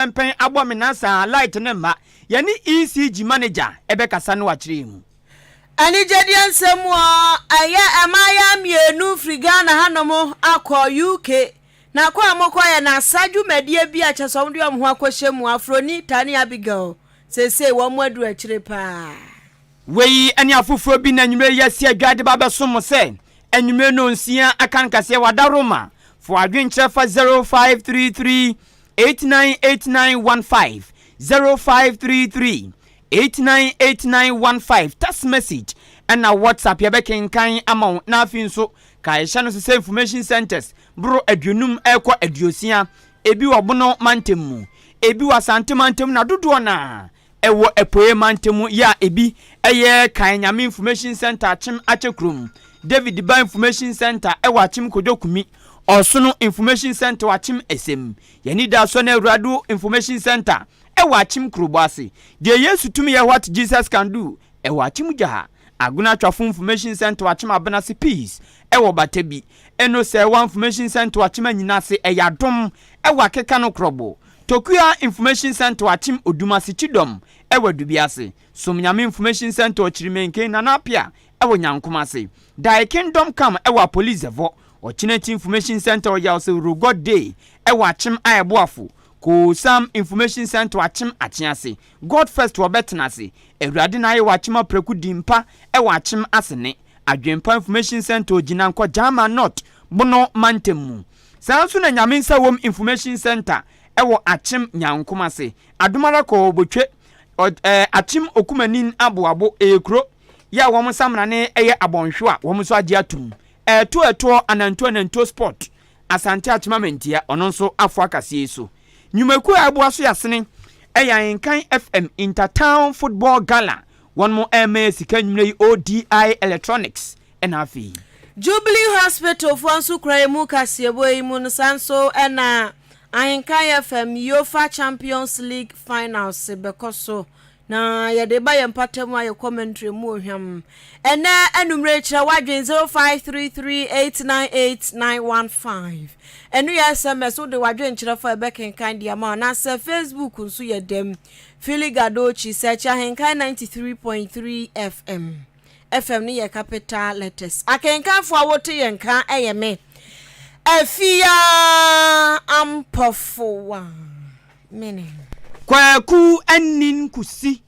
Mpɛn abɔ me na saa light no mma. Yɛne ECG manager bɛkasa na wakyerɛ yɛn mu. Anigyedeɛ nsɛm mu ɔ, ɛyɛ mmaayaa mmienu firi Ghana hanom akɔ UK. Na kɔ a wɔkɔeɛ no asa dwumadie bi a kyerɛ sɛ wɔde wɔn ho akɔhyɛ mu, Afronita ne Abigail, seesei wɔn aduru akyire paa. Wei ne afoforɔ bi na anwummerɛ yi yɛasi adwa de ba abɛsom mo sɛ anwummerɛ nnɔnsia aka nkaseɛ wɔ Adaworoma. Fa w'adwenkyerɛ fa 0533 898915, 0533 898915, text message ɛna WhatsApp yɛbɛkenkan ama wo. Na afei nso kae hyɛ no so sɛ information centers boro 50 ɛrekɔ 60, ebi wɔ Bono mantam mu, ebi wɔ Asante mantam, na dodoɔ no a ɛwɔ Apueɛ mantam yi a ebi yɛ Kae Nyame Information Centre Akyem Akyɛkurom, David Ba Information Centre ɛwɔ Akyem Kojo Kumi, Ɔsono Information Centre wɔ Akyem Esem, Yɛn Anidasoɔ ne Awurado Information Centre ɛwɔ Akyem Kurobo ase, Deɛ Yesu Tumi Yɛ What Jesus Can Do ɛwɔ Akyem Gyaha, Agona Atwafo Information Centre wɔ Akyem Abenase Peace ɛwɔ Batabi, Eno Sɛɛwa Information Centre wɔ Akyem Anyinase, Ɛyɛ Adom ɛwɔ Akeka no Krɔbo, Tokua Information Centre wɔ Akyem Odumase Kyidɔm ɛwɔ Adubiase, Som Nyame Information Centre wɔ Kyirimenken Nana Apia ɛwɔ Nyankomase, Thy Kingdom Come ɛwɔ Apolizɛvɔ, Ɔkyenakyi Information Centre wɔ Yawsewuro God Day ɛwɔ Akyem Ayɛboafo, Koosam Information Centre wɔ Akyem Akyease, God First wɔ Bɛtenase, Awurade na ayɛ wɔ Akyem Apraku Dimpa ɛwɔ Akyem Asene, Adwempa Information Centre wɔ Gyinankɔ Gyama North Bono Mantam mu. Saa nso na Nyame Nsa Wom Information Centre ɛwɔ Akyem Nyankomase, Adomara kɔ Botwe, Akyem Okumanin Aboabo ɛyɛ kuro yɛ a wɔn samena ɛyɛ abɔnhwe a wɔn nso agye atum. Ɛɛto ɛtoɔ anantuo anantuo sport Asante Akyem Amantia ɔno nso afo akaseɛ yi so. Nnwumakuo a ɛboa so yɛasene ɛyɛ Ahenkan FM Intertown Football Gala, wɔn mo ɛrema sika nnwuma yi ODI Electronics ɛna afei. Jubilee Hospital foɔ nso kura emu kaseɛbɔ yi mu no, saa nso ɛna Ahenkan FM UEFA Champions League finals bɛkɔ so na yɛde ba yɛn mpata mu ayɛ commentary mu ohwam. Ɛnɛ anumere kyerɛ wadwen 0533898915. Ɛno yɛ SMS, wode wadwen kyerɛ fa ɛbɛkenkan de ama, anaasɛ Facebook nso yɛ dɛm. Fili Gadochi, search Ahenkan 93.3 FM. FM no yɛ capital letters. Akenkanfoɔ a wote yɛn ka ɛyɛ me Afia Ampɔfowa mene. Kwaku Anin Kusi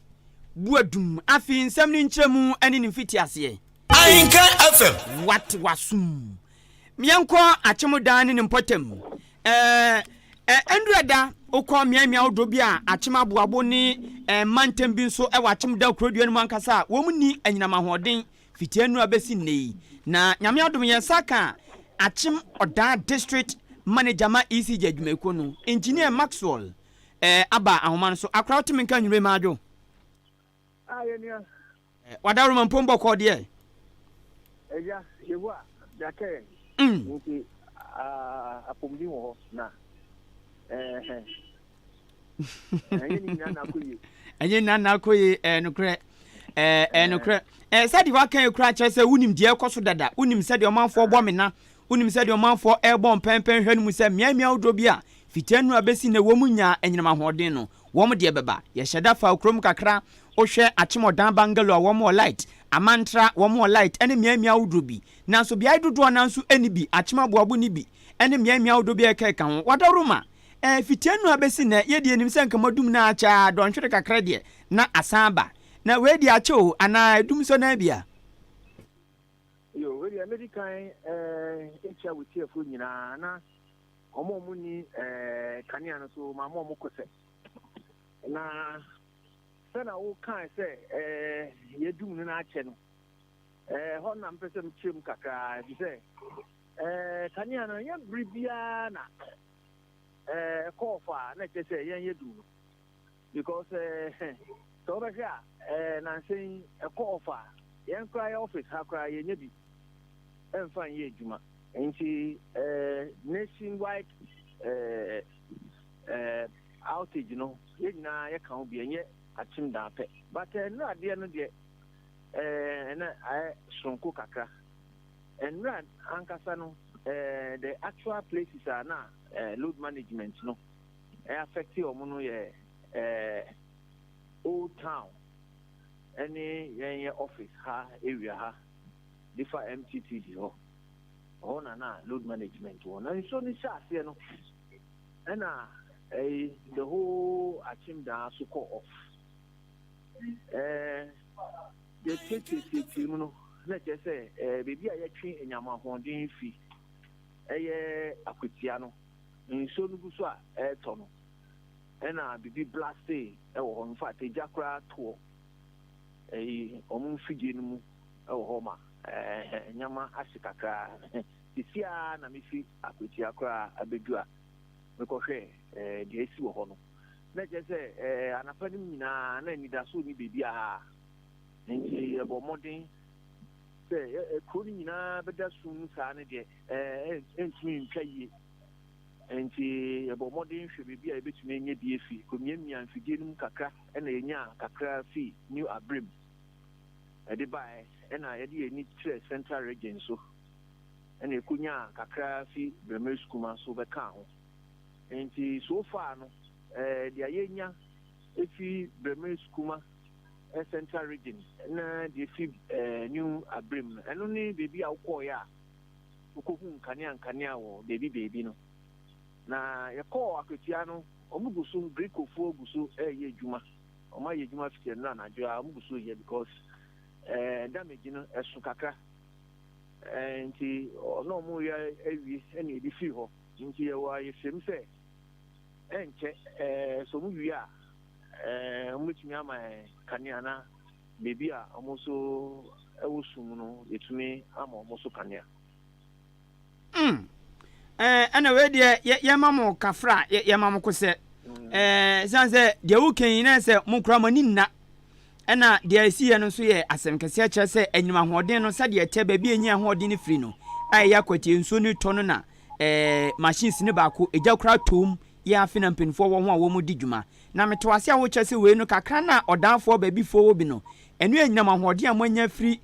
Buadum. Afei nsɛm no nkyerɛmu ne ne mfitiaseɛ. Ahenkan FM. Wate wasum. Yɛnkɔ Akyem ne ne mpɔtam. Ɛndura da wokɔ mmeammea ahodoɔ bi a Akyem Aboabo ne mantam bi nso wɔ Akyem da kurodua no mu ankasa a wɔn ni anyinam ahoɔden fitia nnura bɛsi nnɛ yi. Na Nyame adom yɛn nsa ka Akyem Ɔdaa District Manager ma ECG adwumayɛkuo no, Engineer Maxwell aba ahoma no so. Akora, wotumi nka nwumire maadwo. Wadaroma mpom bɔkɔɔ deɛ. Ɛgya, Yehowa de aka yɛn. Nti apɔmuden wɔ hɔ na ɛnyɛ ne nyinaa na akɔ yie. Ɛnyɛ nyinaa na akɔ yie, ɛɛ nokorɛ. Ɛɛ nokorɛ. Sɛdeɛ waka yi koraa kyerɛ sɛ wonim deɛ ɛkɔ so dada. Wonim sɛdeɛ ɔmanfoɔ bɔ me na. Wonim sɛdeɛ ɔmanfoɔ ɛrebɔ mpɛmpɛn hwɛ no mu sɛ mmeammea ahodoɔ bi a fitia nnura bɛsi nnɛ wɔn nyaa anyinam ahoɔden no, wɔn deɛ bɛba. Yɛhyɛ da fa kurom kakra, wohwɛ Akyemɔdan Bungalow a wɔn wɔ light, Amantra wɔn wɔ light ɛne mmeammea ahodoɔ bi. Nanso beaeɛ dodoɔ no ara nso nni bi, Akyem Aboabo nni bi ɛne mmeammea ahodoɔ bi a ɛka ɛka ho. Wadaroma, fitia nnura bɛsi nnɛ, yɛdeɛ yɛnim sɛ nka moadum no ara kyɛ ara, dɔnhwere kakra deɛ na asan aba. Na wei deɛ akyɛ o, anaa ɛdum sɔ no ara bi a? Yo, wei deɛ mɛdi kan akyia wo tiefoɔ nyinaa na wɔn a wɔnni kanea no so ma wɔn kɔ sɛ na sɛna wokae sɛ yɛdum no no akyɛ no, hɔ na mpɛ sɛ mekyerɛ mu kakraa, ɛfiri sɛ kanea no ɛnyɛ bere biara na ɛkɔɔ fa na ɛkyerɛ sɛ yɛn yɛdum no, because sɛ wobɛhwɛ a nansɛn ɛkɔɔ fa yɛn koraa yɛ office ha koraa yɛnyɛ bi ɛmfa nyɛ adwuma. Nti nationwide outage no, yɛn nyinaa yɛka ho bi, ɛnyɛ Akyem daa pɛ. But nnura adeɛ no deɛ, ɛna ayɛ soronko kakra. Nnura ankasa no, the actual places a na load management no ɛ affect wɔn no yɛ ɛɛ Old Town ɛne yɛn yɛ office ha area ha de fa MTTD hɔ. Ɛhɔ na na load management wɔ. Na nsuo no hyɛ aseɛ no ɛna ɛyi the whole Akyem daa so kɔ off. Ɛɛ yɛtietietietie mu no na kyerɛ sɛ ɛɛ beebi a yɛtwe anyam ahoɔden fi ɛyɛ Akwatia no, nsuo no gu so a ɛretɔ no ɛna biribi blastee ɛwɔ hɔ. In fact, egya koraa toɔ ɛyi wɔn mfidie no mu ɛwɔ hɔ ma ɛɛ nneɛma ahye kakra. Sisi a na mefi Akwatia koraa abɛdu a mekɔhwɛ ɛɛ deɛ esi wɔ hɔ no, na kyerɛ sɛ ɛɛ anapa no mu nyinaa na anidaso ni beebi a, nti yɛbɔ mmɔden sɛ ɛ kuro no nyinaa bɛda sum mu saa no deɛ, ɛɛ ɛntumi ntwa yie. Nti yɛbɔ mmɔden hwɛ beebi a yɛbɛtumi anya bi efi kɔmiamia mfidie no mu kakra, ɛna yɛnya kakra fi New Abirem ɛde baeɛ, ɛna yɛde yɛn ani kyerɛ Central Region so, ɛna yɛkɔnya kakra fi Bremere Sukuma so bɛkaa ho. Nti so far no, ɛɛ deɛ yɛnya efi Bremere Sukuma, Central Region na deɛ efi ɛɛ New Abirem no, ɛno ne beebi a wokɔɔeɛ a wokɔhu nkanea nkanea wɔ beebi beebi no. Na yɛkɔɔ Akwatia no, wɔn gu so, Grecofoɔ gu so ɛreyɛ adwuma. Wɔn ayɛ adwuma fiti nnora anadwo a wɔn gu so yɛ because ɛɛ damage no ɛso kakra. Ɛɛ nti ɔna wɔn yɛ awie ɛna yɛde firi hɔ. Nti yɛwɔ ayɛsɛm sɛ ɛnkyɛ ɛɛ sɛ wɔn wie a, ɛɛ wɔn bɛtumi ama yɛn kanea na beebi a wɔn nso ɛwɔ sum no, yɛtumi ama wɔn nso kanea. Ɛna wei deɛ, yɛma mo kafra, yɛma mo kosɛ ɛsiane sɛ deɛ woka yi na sɛ mo kura mo ani nna, ɛna deɛ ɛsi yɛ no nso yɛ asɛm kɛseɛ, kyerɛ sɛ anyinam ahoɔden no sɛdeɛ ɛtɛ baabi a ɛnyia ahoɔden no firi no a ɛyɛ Akwatie nsuo no tɔ no na machines no baako ɛgya kora tom yɛ. Afe na mpanimfoɔ wɔ ho a wɔn di dwuma na meto ase a wokyerɛ sɛ wei no kakra na ɔdanfoɔ baabifoɔ wɔ bi no, ɛno yɛ anyinam ahoɔden a moanya firi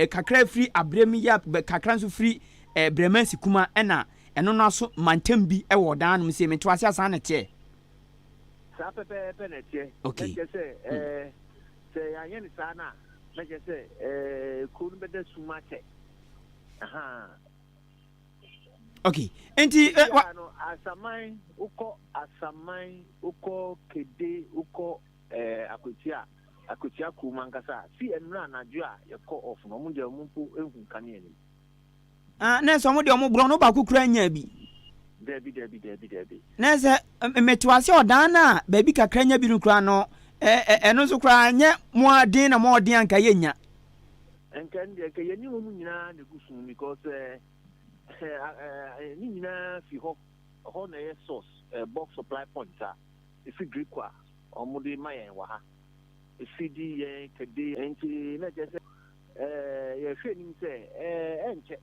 kakra firi Abrɛm yɛ, kakra nso firi Brɛmansi Kuma, ɛna ɛno no aso mantam bi ɛwɔ ɔdan nom sɛ meto ase asan na teɛ. Saa pɛpɛɛpɛ na ɛteɛ. Na kyerɛ sɛ ɛɛ sɛ yɛanyɛ no saa no a, na kyerɛ sɛ ɛɛ kuro no bɛda sum akyɛ. Okay, nti wa no Asaman, wokɔ Asaman, wokɔ Kede, wokɔ ɛɛ Akwatia, Akwatia kurom ankasa a, fi nnora anadwo a yɛkɔ off no, ɔmo deɛ ɔmo mpo ehu kanea nim. Ah, na sɛ ɔmo deɛ ɔmo borɔ no baako kura nya bi? Dabi, dabi, dabi, dabi. Na sɛ mete ase, ɔdan no a baabi kakra nya bi no koraa no, ɛno nso koraa nyɛ mo aden na mo ɔden anka yɛ nya. Nka deɛ nka yɛne wɔn nyinaa na egu sum because ɛɛ ɛɛ ne nyinaa fi hɔ. Ɛhɔ na ɛyɛ source, bulk supply point a efi Greco a wɔn de ma yɛn wɔ ha, efi di yɛn Kɛde. Nti na kyerɛ sɛ ɛɛ yɛhwɛ anim sɛ ɛɛ ɛnkyɛ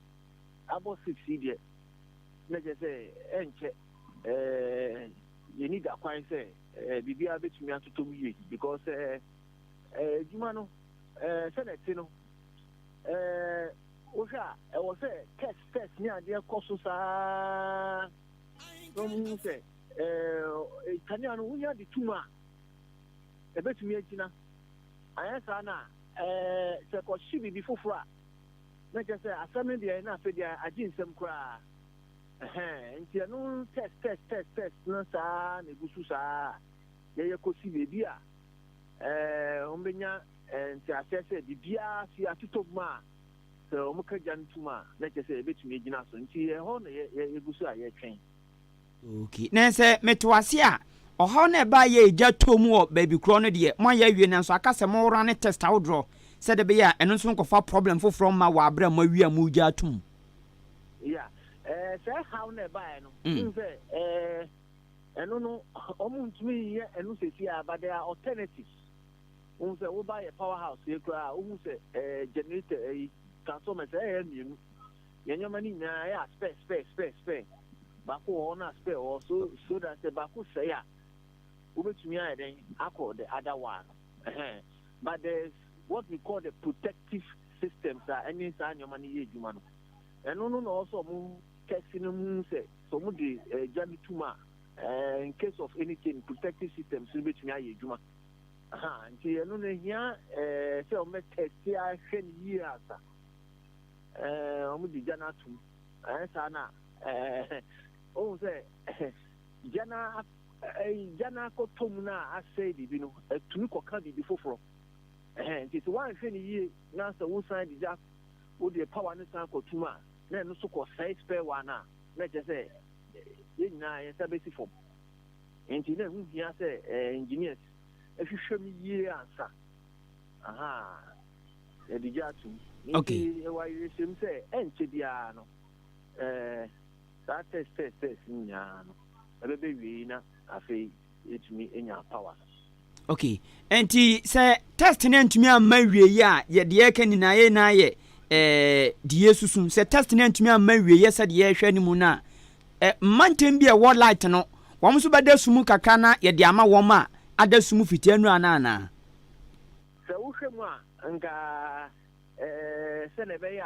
abɔ 6 yi deɛ, na kyerɛ sɛ ɛnkyɛ ɛɛ yɛni da kwan sɛ ɛɛ biribiara bɛtumi atotɔ mu yie because ɛɛ ɛɛ adwuma no ɛɛ sɛdeɛ ɛte no, ɛɛ wohwɛ a, ɛwɔ sɛ test test ne adeɛ kɔ so saa na wɔn hu sɛ ɛɛ kanea no wonya de tum a ɛbɛtumi agyina. Ayɛ saa na ɛɛ sɛ kɔhye biribi foforɔ a, na kyerɛ sɛ asɛm no deɛ na afei deɛ agye nsɛm koraa. Ɛhɛn, nti ɛno test test test test no saa na egu so saa yɛyɛ kɔsi beebi a ɛɛ wɔn bɛnya ɛɛ nteaseɛ sɛ biribiara fi atotɔ mu a, sɛ wɔn ka gya no tum a, na kyerɛ sɛ yɛbɛtumi agyina so. Nti ɛhɔ na yɛ yɛ yɛgu so a yɛtwɛn. Okay, na sɛ mete ase a, ɔhaw no a ɛbaa yɛ egya tɔ mu wɔ baabi korɔ no deɛ, moayɛ awie, nanso aka sɛ mo run test ahodoɔ sɛdeɛ ɛbɛyɛ a ɛno nso nkɔfa problem foforɔ mma wɔ aberɛ a moawie a mogya atom. Yeah, ɛɛ sɛ haw no ɛbaeɛ no, n sɛ ɛɛ ɛno no ɔmo ntumi nyɛ ɛno sɛsi a, but there are alternatives. Wohu sɛ woba yɛ power house yɛ koraa, wohu sɛ ɛɛ generator, ɛyi transformers ɛyɛ mmienu. Yɛn nneɛma no nyinaa ɛyɛ a spare, spare, spare, spare. Baako wɔ hɔ na spare wɔ hɔ so that sɛ baako sɛe a, wobɛtumi ayɛ dɛn akɔ the other one no. Ɛhɛn. But there's what we call the protective systems a ɛne saa nneɛma no yɛ adwuma no. Ɛno no na ɔwɔ sɛ ɔmo test no mu sɛ ɔmo de gya no tum a. In case of anything, protective systems no bɛtumi ayɛ adwuma. Aha, nti ɛno no hia sɛ wɔn bɛ test ahwɛ no yie ansa wɔn de gya no atum. Ɛyɛ saa na ohun sɛ gya no gya no akɔtɔ mu no a asɛe biribi no, atumi kɔka biribi foforɔ. Nti sɛ woanhwɛ no yie na sɛ wosan de gya, wode power no san kɔtum a, na ɛno nso kɔsɛe spare one a, na ɛkyerɛ sɛ yɛn nyinaa yɛn nsa bɛsi fam. Nti na ɛho hia sɛ engineers hwehwɛ mu yie ansa. Aha, yɛde gya atum. Nti ɛwɔ ayerɛhyɛm sɛ ɛnkyɛ biara no, saa test test test nyinaa no ɛbɛbɛ wie na afei yɛtumi anya power no. Okay, nti sɛ test no antumi amma wie yi a, yɛde yɛka nyinaa yɛ nyinaa yɛ deɛ yɛsusu sɛ test no antumi amma wie yɛ sɛdeɛ yɛhwɛ no mu no a, mmantam bi a ɛwɔ light no, wɔn nso bɛda sum kakra na yɛde ama wɔn a ada sum fitia nu ana anaa? Sɛ wohwɛ mu a, nka sɛnea ɛbɛyɛ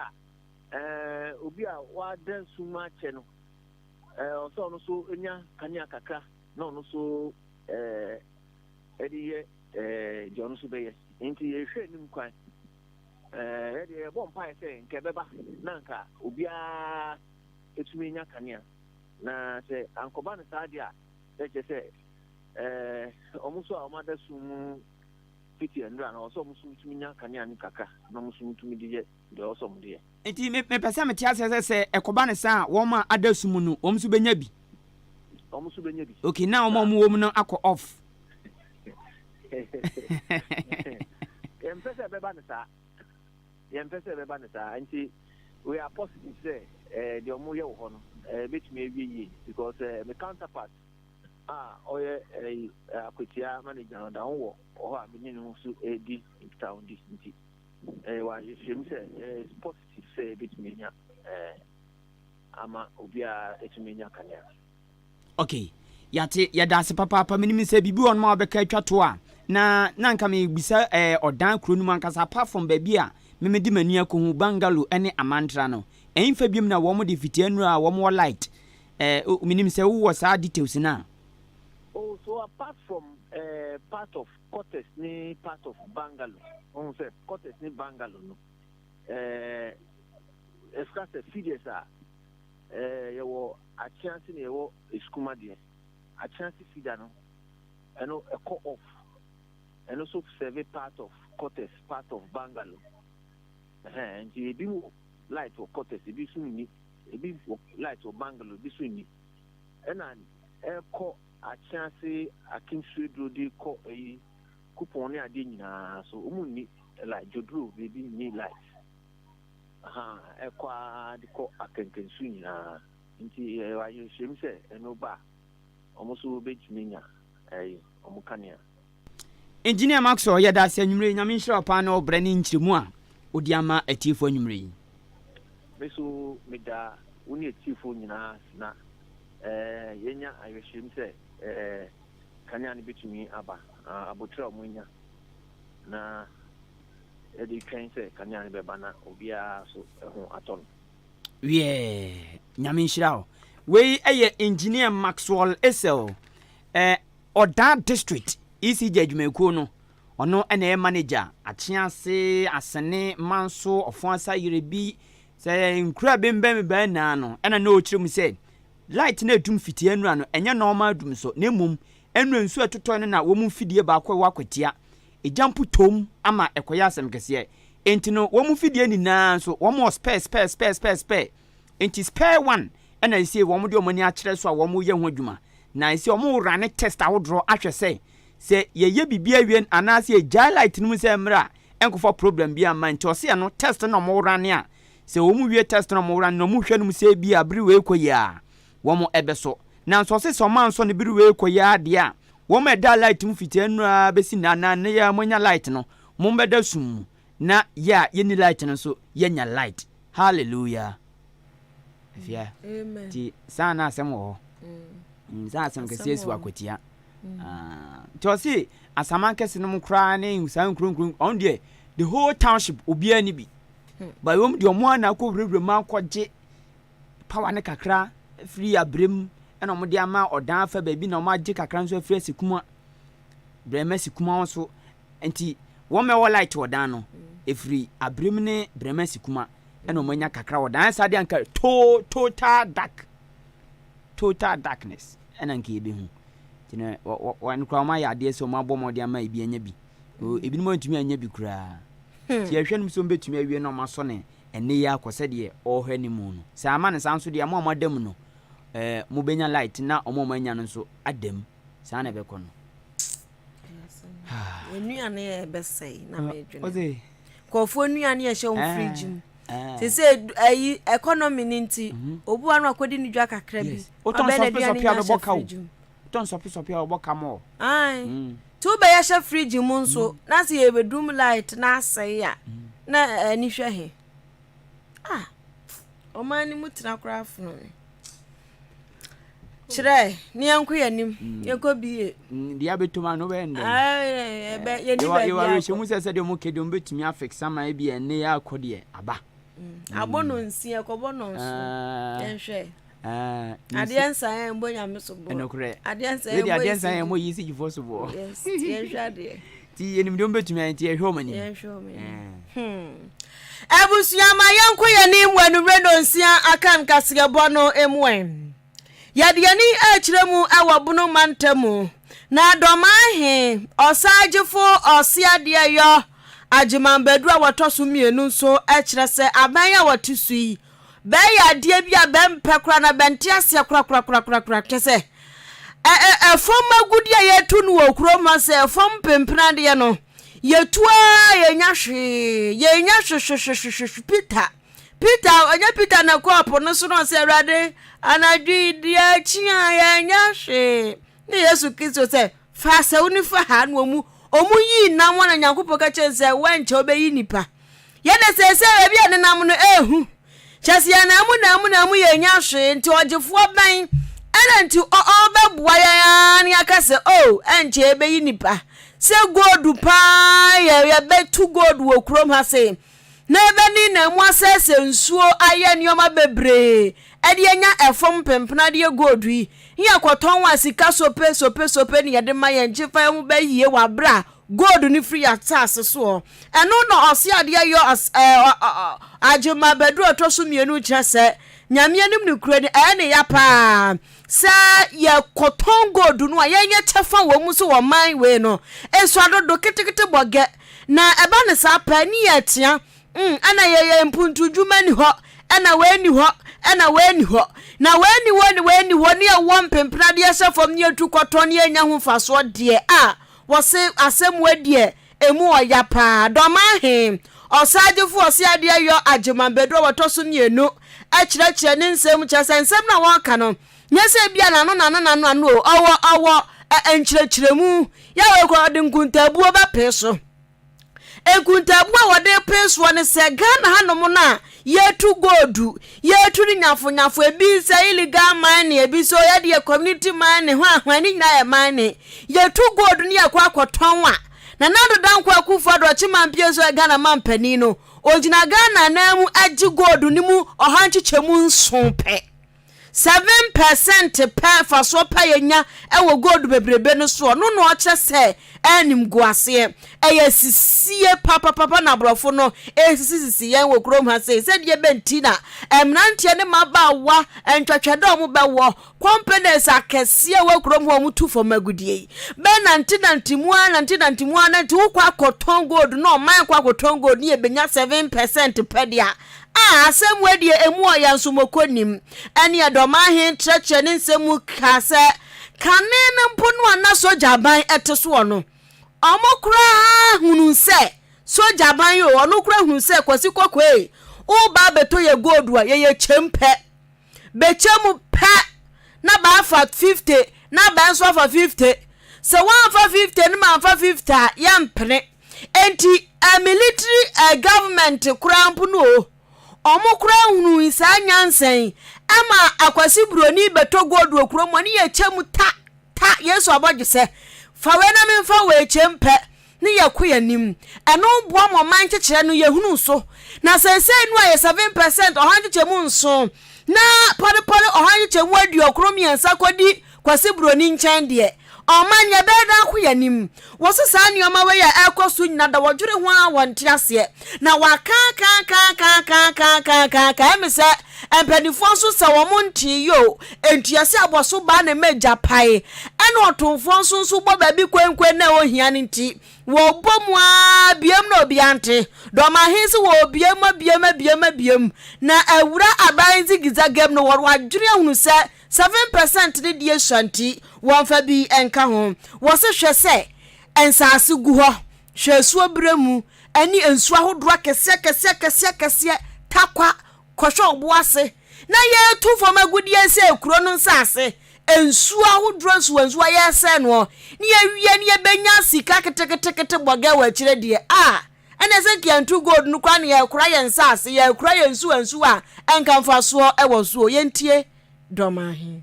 a obi a wada sum akyɛ no, ɔsɛ ɔno nso nya kanea kakra na ɔno nso ɛde yɛ deɛ ɔno nso bɛyɛ. Nti yɛhwɛ anim kwan, yɛde yɛbɔ mpaeɛ sɛ nka ɛbɛba na nka obiara ɛtumi nya kanea. Na sɛ ankɔba no saa deɛ a, na kyerɛ sɛ ɔmo nso a ɔmo ada sum mu fiti nnura no, ɔsɛ ɔmo nso tumi nya kanea no kakra na ɔmo nso tumi de yɛ deɛ ɔsɛ ɔmo de yɛ. Nti mepɛ sɛ mete aseɛ sɛ ɛkɔba ne saa a, wɔn a ada sum no, wɔn nso bɛnya bi? Ɔmo nso bɛnya bi. Okay, na wɔn a wɔn wɔ mu no akɔ off. Yɛmpɛ sɛ ɛbɛba ne saa, yɛmpɛ sɛ ɛbɛba ne saa. Nti we are positive sɛ deɛ ɔmo yɛ wɔ hɔ no ɛbɛtumi awie yie, because me counterpart a ɔyɛ Akwatia manager no da ho wɔ hɔ a mene no nso ɛdi nkitahodie, nti wɔ ahyehyɛ mu sɛ it's positive sɛ ɛbɛtumi anya ama obiara ɛtumi anya kanea. Okay, yɛate, yɛda ase papaapa. Menim sɛ biribi wɔ nom a wobɛka atwa to a, na nka mebisa ɔdan kuro no mu ankasa, apart from baabi a memede m'ani akɔhu Bungalow ne Amantra no, ɛmfa biom na wɔn de fitia nnura a wɔn wɔ light? Menim sɛ wowɔ saa details no a. Oh, so apart from part of quarters ne part of bungalow, ohun sɛ quarters ne bungalow no, ɛfika sɛ feeders a yɛwɔ Akyease na yɛwɔ Esukuma deɛ. Akyease feeder no, ɛno ɛkɔ off. Ɛno nso serve part of quarters, part of bungalow. Ɛhɛn, nti ebi wɔ light wɔ quarters, ebi nso nni. Ebi wɔ light wɔ bungalow, ebi nso nni. Ɛna ɛkɔ Akyease Akim Sueduro de kɔ ɛyi kupɔn ne adeɛ nyinaa so, wɔn nni light. Joduro beebi nni light. Aha, ɛkɔ ara de kɔ Akankansu nyinaa. Nti ɛwɔ ayerɛhyɛm sɛ ɛno ba a, wɔn nso bɛtumi nya ɛyi wɔn kanea. Engineer Maxwell, yɛda ase anwummere. Nyame nhyira wo paa na ɔbrɛ ne nkyerɛmu a wode ama atiefoɔ anwummere yi. Me so meda wo ne atiefoɔ nyinaa ase na yɛnya ayerɛhyɛm sɛ kanea no bɛtumi aba. Abotire a wɔn anya na yɛde twɛn sɛ kanea no bɛba na obiara so ho atɔ no. Wiɛ, Nyame nhyira wo. Wei yɛ Engineer Maxwell Esel, Ɔdaa District ECG adwumakuo no, ɔno na ɛyɛ manager. Akyease, Asene, Manso, Ɔfoasa, Yerebi, sɛ nkura bembɛn bɛn nyinaa no, ɛna na ɔkyerɛ mu sɛ light no adum fitia nnura no, ɛnyɛ normal dum so, na mmom nnura nsuo a ɛtotɔ no na wɔn mfidie baako a ɛwɔ Akwatia egya mpo tom ama ɛkɔyɛ asɛm kɛseɛ. Nti no wɔn mfidie nyinaa nso wɔn wɔ spare, spare, spare, spare, spare. Nti spare one ɛna ɛsɛ wɔn de wɔn ani akyerɛ so a wɔn yɛ ho adwuma, na ɛsɛ wɔn run test ahodoɔ ahwɛ sɛ yɛyɛ biribi awie anaasɛ yɛgyae light no mu sɛ mmerɛ a ɛnkɔfa problem bi ama. Nti ɔsɛ ɛno test na wɔn run a, sɛ wɔn wie test na wɔn run na wɔn hwɛ no mu sɛ bi a bere wei kɔ yi a wɔn ɛbɛsɔ. Nanso ɔsɛ sɛ wɔn ansɔ no bere wei kɔ yi adeɛ a, wɔn a ɛda light mu fitia nnura bɛsi na na ne yɛ mo nya light no, mo bɛda sum mu, na yɛ a yɛni light no nso yɛnya light. Hallelujah! Afia, nti saa na asɛm wɔ hɔ, saa asɛm kɛseɛ si wɔ Akwatia. Nti ɔse Asaman kɛse no mu koraa ne saa nkuro nkuro, ɔno deɛ the whole township obiara ni bi ba wɔm deɛ, ɔmo ana akɔ wurawura mu akɔgye power ne kakra firi abrem. Ɛna wɔde ama ɔdan afa baabi na wɔagye kakra nso afiri Asikuma, Brɛma Asikuma hɔ so. Nti wɔn a ɛwɔ light wɔ dan no, ɛfiri Abrem ne Brɛma Asikuma ɛna wɔn anya kakra wɔ dan. Ayɛ saa deɛ anka to total dark, total darkness ɛna nka yɛbɛhu. Nti no wɔn koraa wɔn ayɛ adeɛ sɛ wɔn abɔ mmɔden ama ebi anya bi. Ebinom antumi anya bi koraa. Nti yɛhwɛ nom sɛ wɔn bɛtumi awie na wɔn asɔ ne ɛnne yi akɔ sɛdeɛ ɔrehwɛ anim no. Sɛ ama no saa nso deɛ mo a moada mu no, eh, mobɛnya light na wɔn a wɔanya no nso ada mu. Saa na ɛbɛkɔ no. Nnuane yɛ ɛbɛsɛe na medwene. Nkurɔfoɔ nnuane yɛ hyɛ wɔn fridge mu. Te sɛ ayi economy no nti, mhm. obi wa no akɔdi ne dwa kakra bi. Wotɔn sɔpe sɔpe a bɛbɔ ka o. Wotɔn sɔpe sɔpe a wɔbɔ ka mɔ. Ae. Nti wobɛyɛ hyɛ fridge mu nso mm. na sɛ yɛbɛdum light na asɛe a mm. na ani hwɛ he. Ah, ɔman no mu tena koraa fono me. Kyerɛ ne yɛnkɔ yɛn anim mm. yɛnkɔ bie. Deɛ abɛtom ano bɛyɛ ndɛ. Yɛni baabi akɔ. Yɛwɔ awerɛhyɛmu sɛ sɛdeɛ ɔmo kɛ deɛ ɔmo bɛtumi afixa ma ebi ɛnne yɛ akɔ deɛ aba. Abɔ no nsia ɛkɔbɔ no nso yɛnhwɛ. Adeɛ nsa yɛn mbɔ nyame so boɔ. Ɛnokorɛ. Adeɛ nsa yɛn mbɔ adeɛ nsa yɛn mbɔ yi sigyifoɔ so boɔ. Yes, yɛnhwɛ adeɛ. Ti yɛnim deɛ ɔmbɛtumi ayɛ nti yɛhwɛ ɔmo anim. Yɛnhwɛ ɔmo anim. Hmm. Abusua ma yɛnko yɛn anim wɔ anummerɛ nonsia aka nkaseɛbɔ no mu ɛ. Yɛde yɛn ani rekyerɛ mu wɔ Bono mantam mu. Na Dɔmaa he, Ɔsaagyefo Ɔseadeɛyɔ Agyeman Badu a wɔtɔ so mmienu nso kyerɛ sɛ aban a wɔte so yi bɛyɛ adeɛ bi a bɛmpɛ koraa na bɛnte aseɛ korakorakorakorakora kyɛ sɛ ɛfam agudeɛ a yɛtu no wɔ kurom ha sɛ ɛfam mpempenadeɛ no yɛtu ara yɛnya hwee yɛnya hwehwehwehwehwe Peter Peter ɔnyɛ Peter na kɔɔ po no so no ɔsɛ Awurade anadwo yi deɛ akyi a yɛnya hwee ne Yesu Kristo sɛ fa asau no fa ha na ɔmu ɔmu yii nam na Nyankopɔn ka kyerɛ sɛ wɔnkyɛ wobɛyi nipa Yɛde seesei baabi a nenam no ehu. Kyerɛ sɛ yɛn nan mu nan mu nan mu yɛnnya hwee nti ɔgyefoɔ bɛn ɛna nti ɔbɛboa yɛn ara ne aka sɛ o oh, ɛnkyɛ yɛbɛyi nipa sɛ gold paa yɛ yɛbɛtu gold wɔ kurom ha sei na ɛbɛne nan mu asɛesɛ nsuo ayɛ nneɛma bebree ɛde anya ɛfam mpempenadeɛ gold yi ne yɛkɔtɔn a sika sope sope sope ne yɛde ma yɛn gye fa ho bɛyie wɔ aberɛ a Gold no firi y'asaase soɔ. Ɛno na ɔse adeɛ yɔ as ɛɛ ɔ ɔ Agyema Badu a ɔtɔ so mmienu kyerɛ sɛ Nyame anim nokorɛ ni ɛyɛ ne ya paa sɛ yɛ kɔtɔn gold no a yɛnyɛ kyɛfa wɔ mu so wɔ man wei no esua dodo ketekete bɔ gɛ na ɛba ne saa pɛ ne yɛ tea mm ɛna yɛ yɛ mpuntu dwuma ni hɔ ɛna wei ni hɔ ɛna wei ni hɔ na wei ni hɔ ne wei ni hɔ ne yɛwɔ mpempenadeɛ hyɛ fam ne yɛtu kɔtɔn ne yɛnya ho mfasoɔ deɛ a Wɔse asɛm wei deɛ ɛmu ɔya paa. Dɔmaa he, ɔsaagyefo ɔse adeɛ yɔ Agyeman Badu a wɔtɔ so mmienu kyerɛkyerɛ ne nsɛm mu kyerɛ sɛ nsɛm no a wɔka no nyɛ sɛ ebia n'ano n'ano n'ano ano o, ɔwɔ ɔwɔ nkyerɛkyerɛmu. Yɛ a wei koraa ɔde nkuntaabuo bɛpee so. Nkuntaabu a wɔde repere soɔ ne sɛ Ghana hanom no a yɛtu gold, yɛtu no nyafonyafo, ebi sɛ illegal mining, ebi sɛ ɔyɛ deɛ community mining, hwan hwan, ne nyinaa yɛ mining. Yɛtu gold no yɛkɔ akɔtɔn a, Nana Addo Dankwa Akufo-Addo ɔkye mampie nso yɛ Ghana mampanin no, ɔgyina Ghana ananmu gye gold no mu ɔha nkyekyɛmu nson pɛ. 7% pɛ mfasoɔ pa yɛnya wɔ gold bebrebe no soɔ no na ɔkyerɛ sɛ animguaseɛ. Ɛyɛ sisie papapapa na aborɔfo no resisisisi yɛn wɔ kurom ha sei. Sɛdeɛ bɛ nti na mmeranteɛ ne mmabaawa ntwɛtwɛdɛ a wɔbɛwɔ companies akɛseɛ wɔ kurom hɔ a wɔtu fam agudeɛ yi bɛnantenante mu ara nantenante mu ara nti wokɔ akɔtɔn gold na ɔman kɔ akɔtɔn gold ne yɛbɛnya 7% pɛ deɛ a A Asɛm wei deɛ emu ɔya nso mɔkɔ nim. Ɛneɛ Dɔmahen kyerɛkyerɛ ne nsɛm mu kaa sɛ, Kane no mpo no a na sogya aban te soɔ no, ɔmo koraa hunuu sɛ sogya aban o, ɔno koraa hunuu sɛ Kwasi Kɔkɔe, woba abɛtɔ yɛ gold a, yɛyɛ kyɛm pɛ. Bɛkyɛ mu pɛ na bɛafa 50 na bɛ nso afa 50. Sɛ woamfa 50 no mamfa 50 a, yɛmpene. Enti eh, military eh, government koraa mpo no o, ɔmo koraa hunui saa nyansa yi, ɛma Akwasi Buroni bɛtɔ gold wɔ kurom hɔ ne yɛkyɛ mu ta, ta, Yesu abɔdwesɛ, fa wei na memfa wei kyɛm pɛ, ne yɛkɔ yɛn anim. Ɛno boa ma ɔman nkyekyerɛ no yɛhunu so. Na seesei no a yɛ 7%, ɔha nkyekyɛmu nson, Na pɔrepɔre 193 kɔdi Kwasi Broni nkyɛn deɛ, ɔman yɛbɛyɛ dɛn akɔ yɛn anim? Wɔse saa nneɛma wei a ɛrekɔ so nyina da wɔdwene ho ara wɔnte aseɛ. Na wɔakaakaakaakaakaakaakaaka ɛme sɛ mpanimfoɔ nso sɛ wɔn ntee yɛ o, ntuase abɔso baa ne mma gya pae. Ɛna ɔtomfoɔ nso nso bɔ baabi koenkoen na ɛwɔ hia no nti, Wɔbɔ mu ara biam na obiara nte. Dɔm ahe nso wɔrebue mu abue mu abue mu abue mu. Na awura aban zigizagam no wɔadwene ahunu sɛ 7% no deɛ sua nti wɔmfa bi nka ho. Wɔse hwɛ sɛ nsaase gu hɔ, hwɛ asuo berɛ mu ne nsuo ahodoɔ akɛseɛ akɛseɛ akɛseɛ akɛseɛ, Tarkwa, kɔhwɛ ɔbo ase na yɛretu fam agudeɛ sɛ kuro no nsaase, nsuo ahodoɔ nsuwansuwa yɛresɛe noɔ ne yɛwie ne yɛbɛnya sika keteketekete bɔgɛ wɔ akyire deɛ a, ɛnna sɛ nka yɛnto gold no koraa na yɛrekora yɛn nsaase, yɛrekora yɛn nsuwansuwa a ɛnka mfasoɔ wɔ soɔ. Yɛntie Dɔmahe.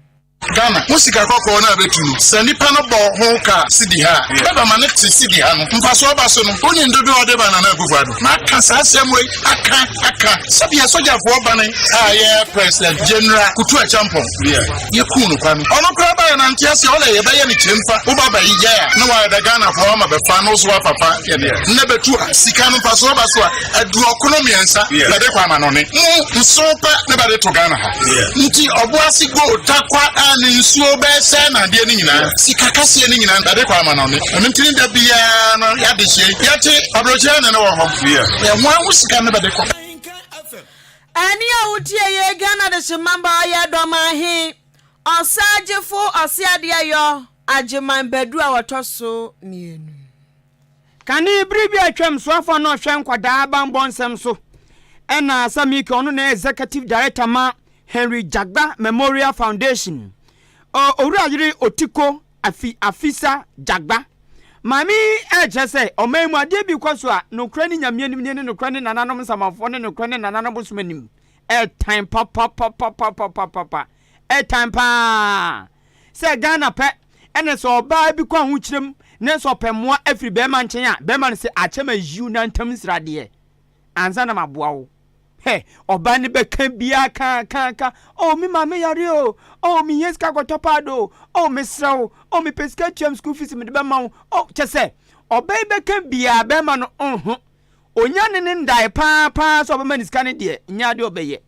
Ghana ho sika kɔkɔɔ no a bɛtu no, sɛ nipa no bɔ ho ka sidi ha a, bɛba ma no te sidi ha no. Mfasoɔ ba so no, wonim dodoɔ a ɔde ba Nana Akufo Addo? Maka saa asɛm wei aka aka. Sɛdeɛ sogyafoɔ bane a ɛyɛ President General Kutu Acheampong yɛkuu no kwa no, ɔno koraa baeɛ na nte aseɛ, ɔlɛ yɛbɛyɛ no kyeremfa, woba bɛyi yɛ a na wayɛ dɛ Ghanafoɔ ama bɛfa na wo so wafa fa yɛdeɛ. Nnɛ bɛtu a, sika no mfasoɔ ba so a, aduɔkono mmiɛnsa bɛde kɔ amanɔne mu nson pɛ ne bɛde to Ghana ha nti ɔboase gold takwa a ne nsuo bɛsɛ na adeɛ no nyinaa sika kaseɛ no nyinaa bɛde kɔ amanɔne. Ɛno nti ne da biara no yɛade hyɛ yɛte aburokyerɛ ne ne wɔ hɔ yɛho aho sika no bɛde kɔ. Ɛne a wotie yɛ Ghana de hye mmabaa yɛ dɔm ahe Ɔsagyefo Ɔseadeɛyɔ Agyeman Badu a wɔtɔ so mmienu. Kane bere bi a atwam soafo a na ɔhwɛ nkwadaa bammɔ nsɛm so ɛna Samike ɔno na executive director ma Henry Jagba Memorial Foundation. Owura yere Otiko Afi Afisa Jagba. Maame yi ɛrekyerɛ sɛ ɔman mu adeɛ bi kɔ so a nokorɛ ne Nyame anim nie ne nokorɛ ne nananom nsamanfoɔ ne nokorɛ ne nananom bosom anim ɛtan papapapapapapa ɛtan paa. Sɛ Ghana pɛ ɛna sɛ ɔbaa bi kɔ ahokyerɛ mu na sɛ ɔpɛ mmoa afiri bɛrima nkyɛn a, bɛrima no sɛ akyɛ ma yiw na ntam nsradeɛ ansa na maboa wo. Hɛ, ɔbaa no bɛka biara ka ka ka, oh me maame yare o, oh mehia sika kɔtɔ paado o, oh mesrɛ wo, oh mepɛ sika tua me school fees mede bɛma wo, oh kyɛ sɛ ɔbaa yi bɛka biara bɛrima no nho. Onya ne ne ndae paa paa sɛ ɔbɛma ne sika no deɛ, nyɛ adeɛ ɔbɛyɛ.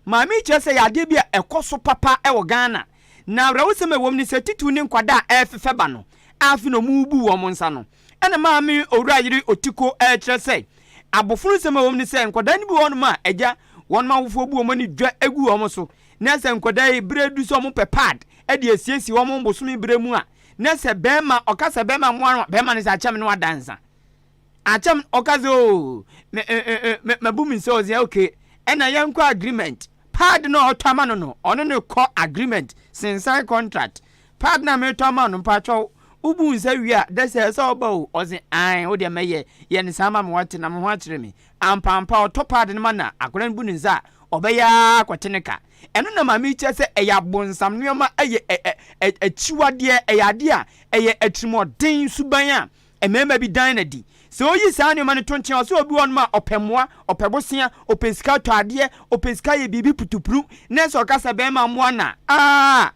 Maame yi kyerɛ sɛ ɛyɛ adeɛ bi a ɛkɔ so papa wɔ Ghana. Na awerɛhosɛm a ɛwɔ mu ne sɛ titiriw ne nkwadaa a ɛrefefɛ ba no a afei na wɔrebu wɔn nsa no. Ɛna maame Owura Yere Otiko rekyerɛ sɛ abofono nsɛm a ɛwɔ mu ne sɛ nkwadaa no bi wɔ hɔnom a agya wɔn awofoɔ bu wɔn ani dwa gu wɔn so na sɛ nkwadaa yi berɛ du sɛ wɔpɛ pad de asiesie wɔn bosome berɛ mu a na sɛ bɛrima ɔka sɛ bɛrima mmoa no a bɛrima no sɛ akyɛm no adansa. Akyɛm ɔka sɛ oo me me mabu me nsa ɔsɛ okay ɛna yɛnkɔ agreement pad no a ɔtɔ ama no no ɔno ne kɔ agreement sensan contract pad no a metɔ ama no mpakyɛw wobu nsa wie a dɛ sɛ ɛsɛ ɔba o ɔse ae wo deɛ mɛyɛ yɛ ne saa ma me wate na me ho akyerɛ me ampaampa ɔtɔ pad no ma na akwadaa no bu ne nsa a ɔbɛyɛ ara kɔte ne ka ɛno na maame kyerɛ sɛ ɛyɛ abonsam nneɛma ɛyɛ akyiwadeɛ ɛyɛ adeɛ a ɛyɛ atirimuɔden suban a Mmarima bi dan no adi. Sɛ oyi saa nneɛma no to nkyɛn a, ɔsɛ obi wɔ hɔnom a ɔpɛ mmoa, ɔpɛ bosea, ɔpɛ sika tɔ adeɛ, ɔpɛ sika yɛ biribi putupru, na sɛ ɔka sɛ bɛrima mmoa no a, aa,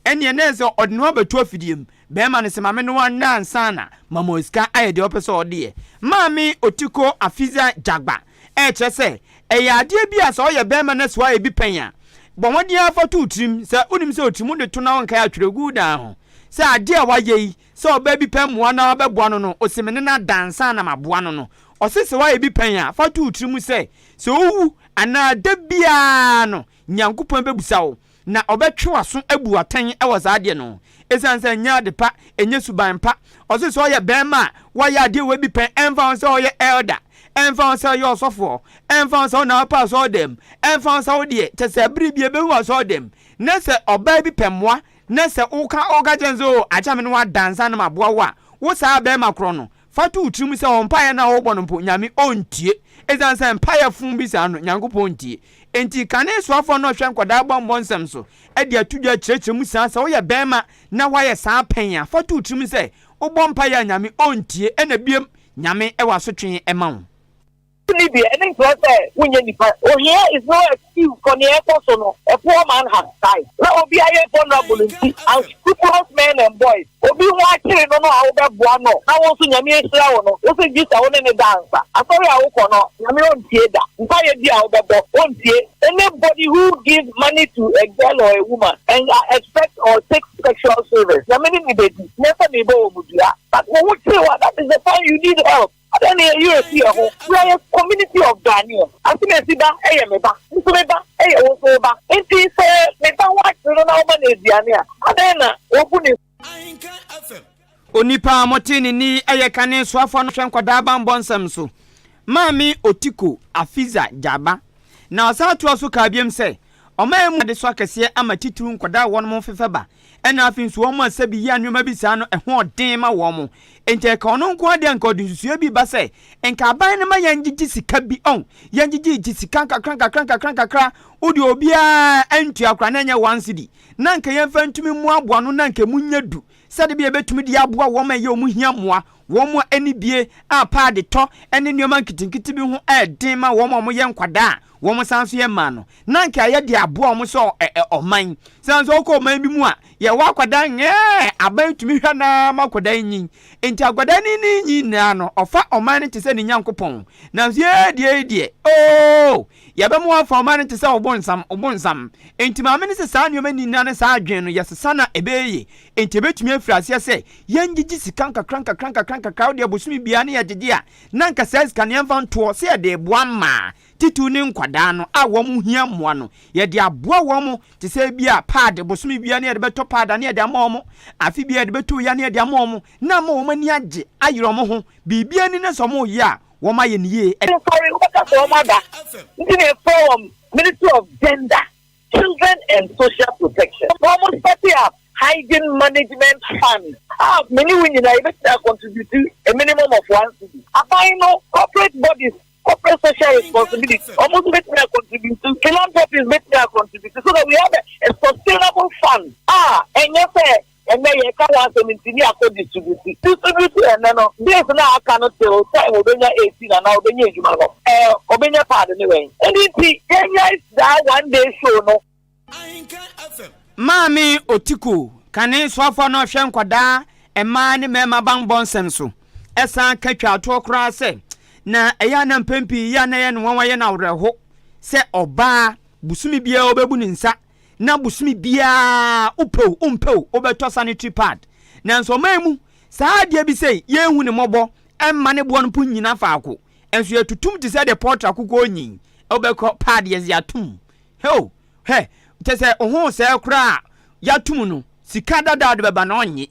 ɛnneɛ na ɛsɛ ɔde ne ho abɛto afidie mu. Bɛrima no sɛ ma me noa nnɛ ansa na mama sika ayɛ deɛ ɔpɛ sɛ ɔde yɛ. Maame Otiko Afiza Jagba ɛrekyerɛ sɛ ɛyɛ adeɛ bi a sɛ ɔyɛ bɛrima na sɛ wayɛ bi pɛn a, bɔ mmɔden ara fa to wo tirim. Sɛ wonim sɛ otirim wode to na wonkae a, twerɛ gu wo dan ho sɛ adeɛ a wayɛ yi, Sɛ ɔbaa bi pɛ mmoa na wabɛboa no no, ose me ne no ada ansa na maboa no no. Ɔse sɛ woayɛ bi pɛn a, fa to wo tiri mu sɛ, sɛ owu anaa da biara no, Nyankopɔn bɛbusa wo, na ɔbɛtwe w'aso abu wo atɛn wɔ saa adeɛ no ho. Esiane sɛ ɛnyɛ ade pa, ɛnyɛ suban pa. Ɔse sɛ ɔyɛ bɛɛma a, woayɛ adeɛ wei bi pɛn, ɛmfa ho sɛ ɔyɛ elder, ɛmfa ho sɛ ɔyɛ ɔsɔfoɔ, ɛmfa ho sɛ wo na wopɛ asɔɔdɛm, ɛmfa ho sɛ wo deɛ, kyɛ sɛ bere bi ɛbɛhu asɔɔdɛm, na sɛ ɔbaa bi pɛ mmoa Na sɛ woka woka kyerɛ no sɛ, O, akyɛ me ne wo ada ansa na maboa wo a, wo saa barima korɔ no, fa to wo tirim sɛ wɔ mpaeɛ no a wobɔ no mpo, Nyame ɔntie. Ɛsiane sɛ mpaeɛ fo bi saa no, Nyankopɔn ntie. Enti kane soafoɔ no ɔhwɛ nkwadaa bɔmmɔ nsɛm so de ato dwa kyerɛkyerɛ mu saa, sɛ woyɛ barima na woayɛ saa pɛn a, fa to wo tirim sɛ wobɔ mpaeɛ a Nyame ɔntie, ɛna biom, Nyame wɔ asotwee ma wo. Wonni bi a, ɛno nkyerɛ sɛ wonyɛ nipa. Ohia is no excuse for nea ɛkɔ so no, a poor man has died. Na obi ayɛ vulnerable nti, unscrupulous men and boys, obi ho akyere no no a wobɛboa no na wo nso Nyame ahyira wo no, wose gye sɛ wo ne no da ansa. Asɔre a wokɔ no, Nyame ontie da. Mpaeɛ bi a wobɛbɔ, ontie. Anybody who give money to a girl or a woman and expect or take sexual favours, Nyame ne no bɛdi. Nyɛ sɛ merebɔ wɔn dua, but wo ho kyere wo a, that is the time you need help. Adɛn na yɛn werɛ fi yɛn ho? We are a community of Ghanaians. Asemesi ba yɛ me ba, me nso me ba yɛ wo nso wo ba. Enti sɛ me ba ho akyere no na woma no aduane a, adɛn na wobu ne. Onipa a mote ne nne yi yɛ kane soafoɔ no hwɛ nkwadaa banbɔ nsɛm so, Maame Otiko Afiza Gyaba. Na ɔsan toa so kaa biom sɛ, Ɔman mu adesoa kɛseɛ ama titiriw nkwadaa a wɔnom fefɛ ba ɛna afei nso wɔn a sɛbi yɛ nneɛma bi saa no ɛho ɔden ma wɔn. Enti ɛka ɔno nko ara deɛ anka ɔde nsusuiɛ bi ba sɛ nka aban no ma yɛn gyegye sika bi ɔn yɛn gyegye gye sika nkakra nkakra nkakra nkakra wodeɛ obiara ntua koraa na ɛnyɛ one cedi na anka yɛmfa ntumi mmoaboa ano na anka emu nyɛ du sɛde bi a yɛbɛtumi de aboa wɔn a ɛyɛ wɔn hia mmoa wɔn a ɛni bie a paade tɔ ne nneɛma nketenkete bi ho ɛden ma wɔn a wɔyɛ nkwadaa a wɔn san nso yɛ mmaa no na anka yɛ de aboa wɔn sɛ ɔman sɛ nso wokɔ ɔman bi mu a yɛwɔ akwadaa ngɛɛ aban tumi hwɛ naa ma akwadaa nyin nti akwadaa ni ne nyin nyinaa no ɔfa ɔman no te sɛ ne nyankopɔn nanso yɛ deɛ deɛ oo yɛbɛma wafa ɔman no te sɛ ɔbonsam ɔbonsam nti maame no sɛ saa nneɛma nyinaa ne saa adwene no yɛsesa na ɛbɛyɛ yie nti ɛbɛtumi afiri aseɛ sɛ yɛngyegye sika nkakra nkakra nkakra nkakra wodeɛ bosome biara ne yɛgyegye a na nka saa sika no yɛmfa ntoɔ sɛ yɛde boa mmaa titiriw ne nkwadaa no a wɔn hia mmoa no, yɛde aboa wɔn te sɛ ebi a paade, bosome biara ne yɛde bɛtɔ paade a ne yɛde ama wɔn, afe biara yɛde bɛtɔ wei a ne yɛde ama wɔn, na ama wɔn ani agye ayere wɔn ho, biribi ani na sɛ wɔreyɛ a wɔn ayɛ no yie. Nsɔre, wobɛka sɛ wɔn ada nti na yɛfrɛ wɔn Ministry of Gender, Children and Social Protection. Wɔn set up Hygiene Management Fund a me ne wo nyinaa yɛbɛtumi a contribute a minimum of one cedi. Aban no corporate bodies corporate social responsibility wɔn nso betumi a contribute philanthropists betumi a contribute so that we have a, a sustainable fund a ɛnyɛ sɛ ɛnɛ yɛ ka ho asɛm nti ne akɔ distribute distribute ɛnɛ no days na aka no till time obenya 18 anaa obenya adwuma no ɛɛ obenya pad ne wɛn ɛne nti yɛnya saa one day show no. Maame Otiko, kane soafoɔ no a ɔhwɛ nkwadaa, mmaa ne mmarima banbɔ nsɛm so, san ka twaa toɔ koraa sɛ, Na ɛyɛ a na mpɛn pii yɛ a na ɛyɛ no nwanwa yɛ no awerɛho sɛ ɔbaa bosome biara ɔbɛbu ne nsa na bosome biara wopɛ o wompɛ o wobɛtɔ sanitary pad. Nanso ɔman mu saa adeɛ bi sei yɛnhu ne mmɔbɔ mma ne boɔ no mpo nnyina faako. Nso yɛtutum te sɛ deɛ pɔltra akokɔ renyin wobɛkɔ pad yɛdze atom. Heo, hwɛ, kyerɛ sɛ wo ho sɛɛ koraa a yɛatom no, sika dada a wode bɛba no ɔnnye.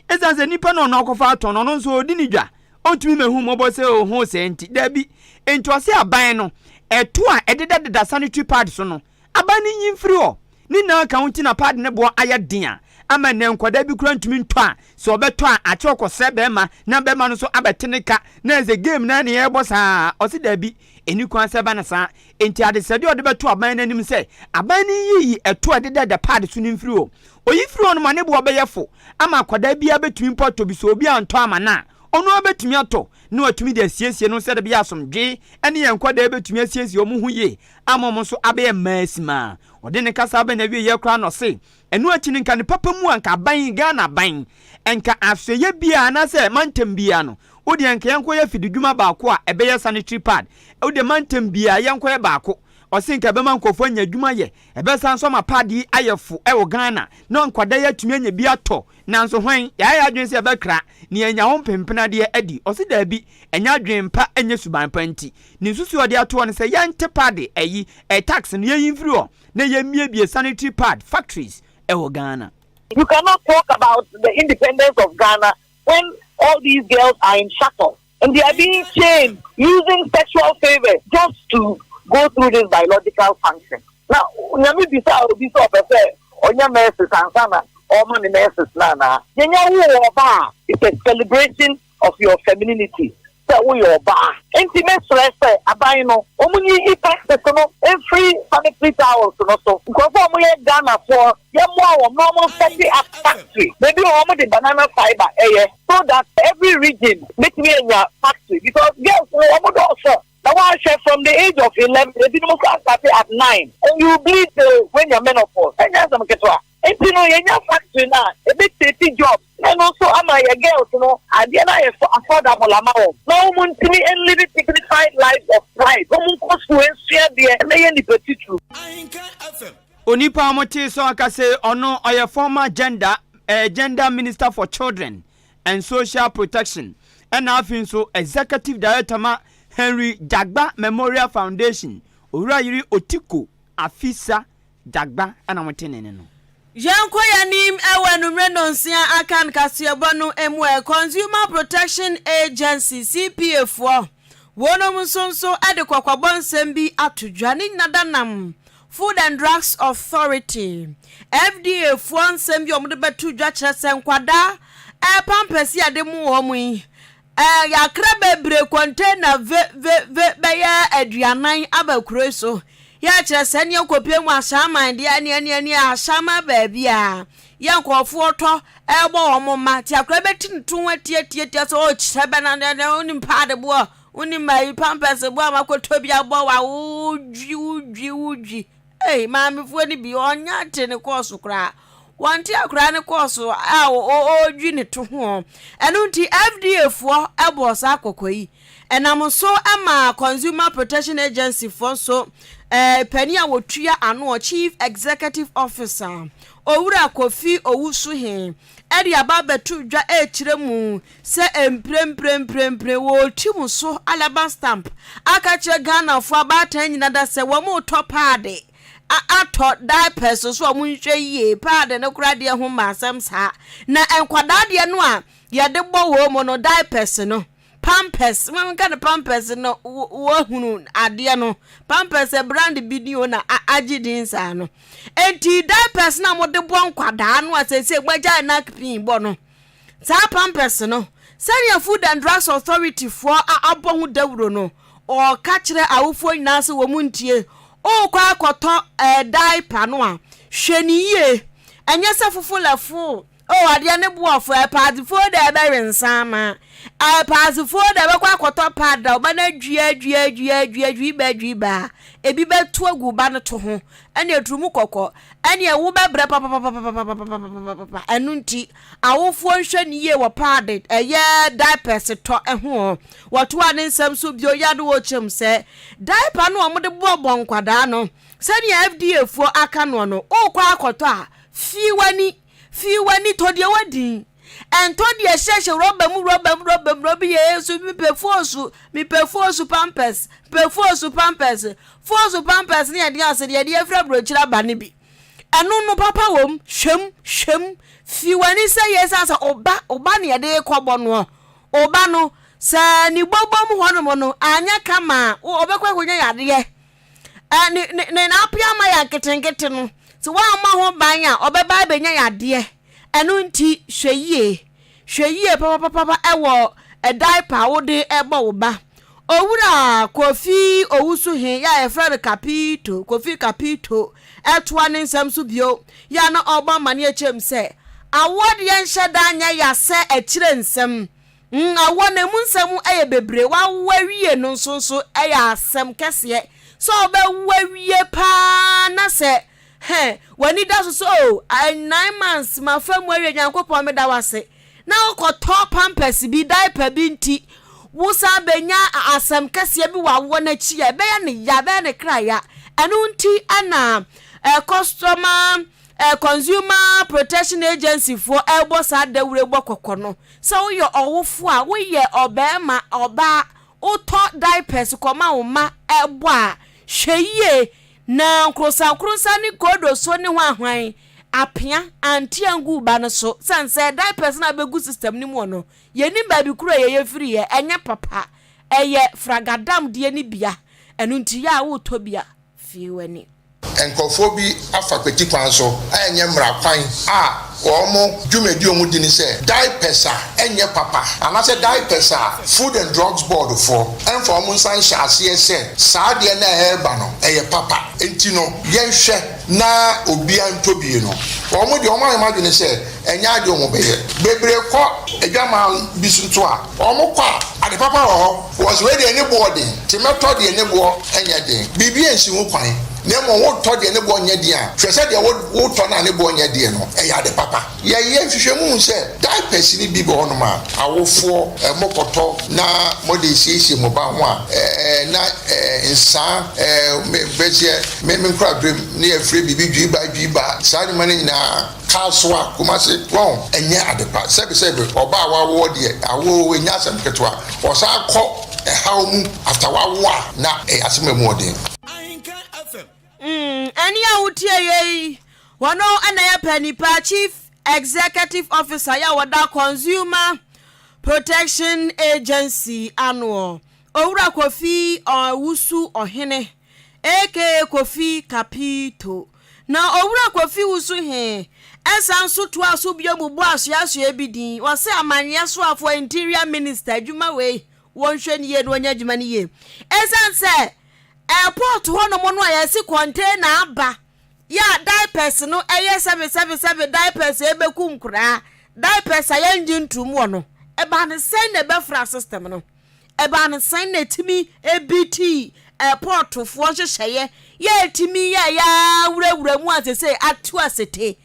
Esiane sɛ nipa na ɔno akɔfa atɔn no, ɔno nso ɔredi ne dwa, ɔntumi mmɛhu mmɔbɔ sɛ wo ho sɛɛ nti. Dabi. Enti ɔse aban no, ɛto a ɛdedadeda sanitary pad so no, aban no nyi mfiri hɔ. Ne nyinaa ka ho nti na pad no boɔ ayɛ den a ama nnɛ nkwadaa bi koraa ntumi ntɔ a, sɛ ɔbɛtɔ a akyɛ ɔkɔsrɛ bɛrima na bɛrima no nso abɛte ne ka na ɛsɛ game no ara na yɛrebɔ saa. Ɔse dabi, ɛnni kwan sɛ ɛba no saa. Enti adesrɛdeɛ a ɔde bɛto aban no anim sɛ aban no nyiyi ɛto a ɛdeda paad so no mfiri hɔ. Oyi firi hɔ no ma ne boɔ bɛyɛ fo ama akwadaa biara bɛtumi mpo atɔ bi. Sɛ obi antɔ ama no a, ɔno ara bɛtumi atɔ na watumi de asiesie no sɛdeɛ ɛbɛyɛ asomdwoe ne yɛn nkwadaa bɛtumi asiesie wɔn ho yie ama wɔn nso abɛyɛ mmaa asimaa. Ɔde ne kasa aba n'awieeɛ koraa na ɔse, Ɛno akyi no nka ne papa mu a nka aban, Ghana aban, nka asoɛeɛ biara anaasɛ mantam biara no, wo deɛ nka yɛnkɔyɛ afididwuma baako a ɛbɛyɛ sanitary pad, wo deɛ mantam biara yɛnkɔyɛ baako. Ɔse nka ɛbɛma nkurɔfoɔ anya adwuma ayɛ, ɛbɛsan nso ama pad yi ayɛ fo wɔ Ghana na nkwadaa yi atumi anya bi atɔ. Nanso hwan? Yɛayɛ yɛn adwene sɛ yɛbɛkra na yɛanya ho mpenpenadeɛ adi. Ɔse daabi, ɛnyɛ adwene pa ɛnyɛ suban pa nti. Ne nsusuo a ɔde ato hɔ ne sɛ yɛnte pad ayi, tax no yɛnyi mfiri hɔ. na yɛmmiebie sanitary pad factories ɛwɔ Ghana. You cannot talk about the independence of Ghana when all these girls are in shackles and they are being chained using sexual favours just to go through this biological function. Na Nyame bisaa obi sɛ ɔpɛ sɛ ɔnya menses ansa na ɔma ne menses no anaa? Yɛnya woo ɔba a, it's a celebration of your femininity sɛ woyɛ ɔbaa. Enti mɛsrɛ sɛ aban no wɔn nyiyi taxes no mfiri sanitary towels no so. Nkurɔfoɔ a wɔyɛ Ghanafoɔ yɛmmoa wɔn na wɔn set up factory baabi a wɔn de banana fibre ɛyɛ so that every region bɛtumi anya factory because girls no wɔn dɔɔso. Na woanhwɛ from the age of 11, ebinom koraa starte at 9 and you bleed till woanya menopause. Ɛnyɛ asɛm ketewa. Nti no yɛnya factory no a, ɛbɛ create jobs na ɛno nso ama yɛ girls no adeɛ no ayɛ affordable ama wɔn na wɔn ntumi nlive dignified lives of pride na wɔn nkɔ school nsua adeɛ mmɛyɛ nnipa titiriw. Onipa a wɔtee sɛ ɔka se ɔno ɔyɛ former gender eh, gender minister for children and social protection ɛna afei nso executive director ma Henry Djagba Memorial Foundation, Owura Yere Otiko Afisa Djagba ɛna wɔte ne ne no. Yɛnkɔ yɛn anim wɔ anwummere nnɔnsia aka nkaseɛbɔ no mu ɛ, Consumer Protection Agency, CPA, foɔ, wɔnom nso nso de kɔkɔbɔ nsɛm bi ato dwa. Ne nyina da nam Food and Drugs Authority, FDA, foɔ nsɛm bi a wɔde bɛto dwa kyerɛ sɛ nkwadaa pampɛs a yɛde mo wɔn yi, Ɛɛ, yɛakra bebree container ve ve ve bɛyɛ 40 aba kuro yi so. Yɛ kyerɛ sɛ neɛ kɔpie mu ahyɛaman deɛ neɛ neɛ neɛ ahyɛaman baabi a yɛ nkurɔfoɔ tɔ ɛrebɔ wɔn mma nti akora bɛti ne to ho atiatiatia sɛ ɔkyerɛ bɛ na deɛ deɛ wonim paade boɔ wonim ayi pampers boɔ a makɔtɔ bi abɔ wa wodwi wodwi wodwi. Ei, maamefoɔ no bi, wɔnnya nte ne kɔɔso koraa. Wɔnte akwadaa no kɔɔso a ɔredwi ne to ho. Ɛno nti, FDA foɔ bɔɔ saa kɔkɔ yi. Ɛnam so ma Consumer Protection Agency foɔ nso, eh, panin a wɔtua ano, Chief Executive Officer, Owura Kofi Owusu-He, de aba abɛto dwa rekyerɛ mu sɛ mprempremprempre wɔreti mu so alaba stamp aka kyerɛ Ghanafoɔ abaatan nyina da sɛ wɔn retɔ paade a atɔ diapers so wɔn nhwɛ yie paade no koraa deɛ ho mma asɛm saa na nkwadaa deɛ no a yɛde bɔ wɔn mu no diapers no Pampers, menka no pampers no woahunu adeɛ no pampers brand bi ni o na agye din saa no enti diapers na mode bɔ nkwadaa no a sɛsɛ moagyae napkin bɔ no saa pampers no sɛnea Food and Drugs Authority foɔ abɔ ho dawuro no ɔka kyerɛ awofoɔ nyinaa sɛ wɔn ntie wokɔ akɔtɔ eh, diaper no a hwɛ ne yie ɛnyɛ sɛ fofolɛfo Oh adeɛ ne boɔfo ɛpaadzefoɔ dɛ ɛbɛwe nsa ama ɛpaadzefoɔ dɛ ɛbɛkɔ akɔtɔ pad a ɔba no adwi adwi adwi adwi adwi ba adwi ba a ebi bɛto agu ba no to ho ɛne aturu mu kɔkɔ ɛne ɛwo bɛbrɛ papapapapapapapapapa ɛno nti awofoɔ nhwɛ ne yie wɔ pad ɛyɛ diapers tɔ ɛho wɔtoa ne nsɛm so bio yɛ ade wɔ kyɛm sɛ diaper no a wɔde boɔbɔ nkwadaa no sɛnea FDA foɔ aka noɔ no wokɔ akɔtɔ a fie w'ani Fi w'ani tɔ deɛ wadi. Ɛntɔ deɛ ɛhyehyɛ rɔba mu rɔba mu rɔba mu rɔba yɛ nso mepɛ foosu mepɛ foosu pampers mepɛ foosu pampers foosu pampers ne yɛde ase deɛ yɛde afiri aburokyire aba no bi ɛno no papa wɔm hwɛm hwɛm fi w'ani sɛ yɛ san sɛ ɔba ɔba ne yɛde kɔbɔ noɔ ɔba no sɛ ne bɔbɔm hɔnom no anyɛ kama ɔbɛkɔ akɔnya yadeɛ Ɛ, ne, ne, ne n'apeama yɛ nketenkete no, sɛ woammɔ ho ban a, ɔbɛba abɛnya yadeɛ. Ɛno nti, hwɛ yie. Hwɛ yie papapapa wɔ diaper a wode bɔ wo ba. Owura Kofi Owusu he yɛ a yɛfrɛ no Kapito, Kofi Kapito, toa ne nsɛm so bio, yɛ a na ɔrebɔ amaneɛ kyerɛ mu sɛ, awoɔ deɛ nhyɛ da nyɛ ya sɛ akyire nsɛm. Mm, awoɔ no, emu nsɛm yɛ bebree. Woawo awie no nso nso yɛ asɛm kɛseɛ. Sɛ wobɛwo awie paa na sɛ hɛ w'ani da so sɛ o oh, 9 months mafa mu awie Nyankopɔn meda wo ase na wokɔtɔ pampers bi diaper bi nti wosan bɛnya asɛm kɛseɛ bi wɔ awoɔ no akyi a ɛbɛyɛ ne ya ɛbɛyɛ ne kra ya ɛno nti ɛna customer Consumer Protection Agency foɔ ɛrebɔ saa dawuro bɔ kɔkɔ no Sɛ woyɛ ɔwofo a, woyɛ ɔbarima, ɔbaa, wotɔ diapers kɔma wo mma bɔ a, hwɛ yie na nkorosankorosa ne kodoso ne hwanhwan apea ante angu wo ba no so. Sane sɛ diapers no a bɛgu system no mu no, yɛnnim baabi koro a yɛyɛ firiiɛ, ɛnyɛ papa, ɛyɛ fragadam deɛ no bia, ɛno nti yɛ a wotɔ bi a, fie w'ani. Nkurɔfoɔ bi afa kwati kwan so a ɛnyɛ mmara kwan a wɔn dwumadi a wɔdi ne sɛ diapers a ɛnyɛ papa anaasɛ diapers a Food and Drugs Board foɔ mfa wɔn nsa nhyɛ aseɛ sɛ saa adeɛ no a ɛreba no ɛyɛ papa nti no yɛnhwɛ na obiara ntɔ bi no wɔn deɛ wɔn ayɛ wɔn adwene sɛ ɛnyɛ adeɛ a wɔbɛyɛ. Bebree kɔ adwaman bi so nso a wɔkɔ a. Ade papa wɔ hɔ, wɔse wei deɛ ne boɔ den, nti mɛtɔ deɛ ne boɔ nyɛ den. Biribi ansi ho kwan, na mmom wotɔ deɛ ne boɔ nyɛ den a, hwɛ sɛ deɛ wotɔ no a ne boɔ nyɛ den no, ɛyɛ ade papa. Yɛyɛ nhwehwɛmu hu sɛ diapers no bi wɔ hɔnom a, awofoɔ mokɔtɔ na mode resiesie mo ba ho a, na nsaa, bɛseɛ, me me nkoraberem ne yɛfrɛ biribi dwiba dwiba, saa nneɛma no nyinaa, Kasoa, Kumasi, wɔn, ɛnyɛ ade pa. Sɛbe sɛbe, ɔbaa a wawoɔ deɛ, awoɔ ɛnyɛ asɛm ketewa. Ɔsan kɔ ɛhaw mu after wawo a, na ɛyɛ asɛm a ɛmu ɔden. Ahenkan FM. Mm, ɛne a wotie yɛ yi, wɔno na yɛ panipa Chief Executive Officer yɛ a wɔda Consumer Protection Agency anoɔ, Owura Kofi Owusu Ɔhene. Aka Kofi Kapito. Na Owura Kofi Wusu he san nso toaa so bio mu bɔɔ asoɛasoɛ bi din. Ɔse amanneɛ soafoɔ, Interior Minister, adwuma wei wɔnhwɛ no yie na wɔnyɛ adwuma no yie. Esiane sɛ airport hɔnom no a yɛse container aba yɛ a diapers no ɛyɛ sɛbesɛbesɛbe diapers a ɛbɛku nkoraa, diapers a yɛngye ntom wɔ no, ɛbaa no sɛn na ɛbɛfra system no? Ɛbaa no sɛn na ɛtumi beatii ɛpɔɔtofoɔ nhyehyɛeɛ yɛ ɛtumi yɛeɛ ara wurawura mu a seesei atu asete?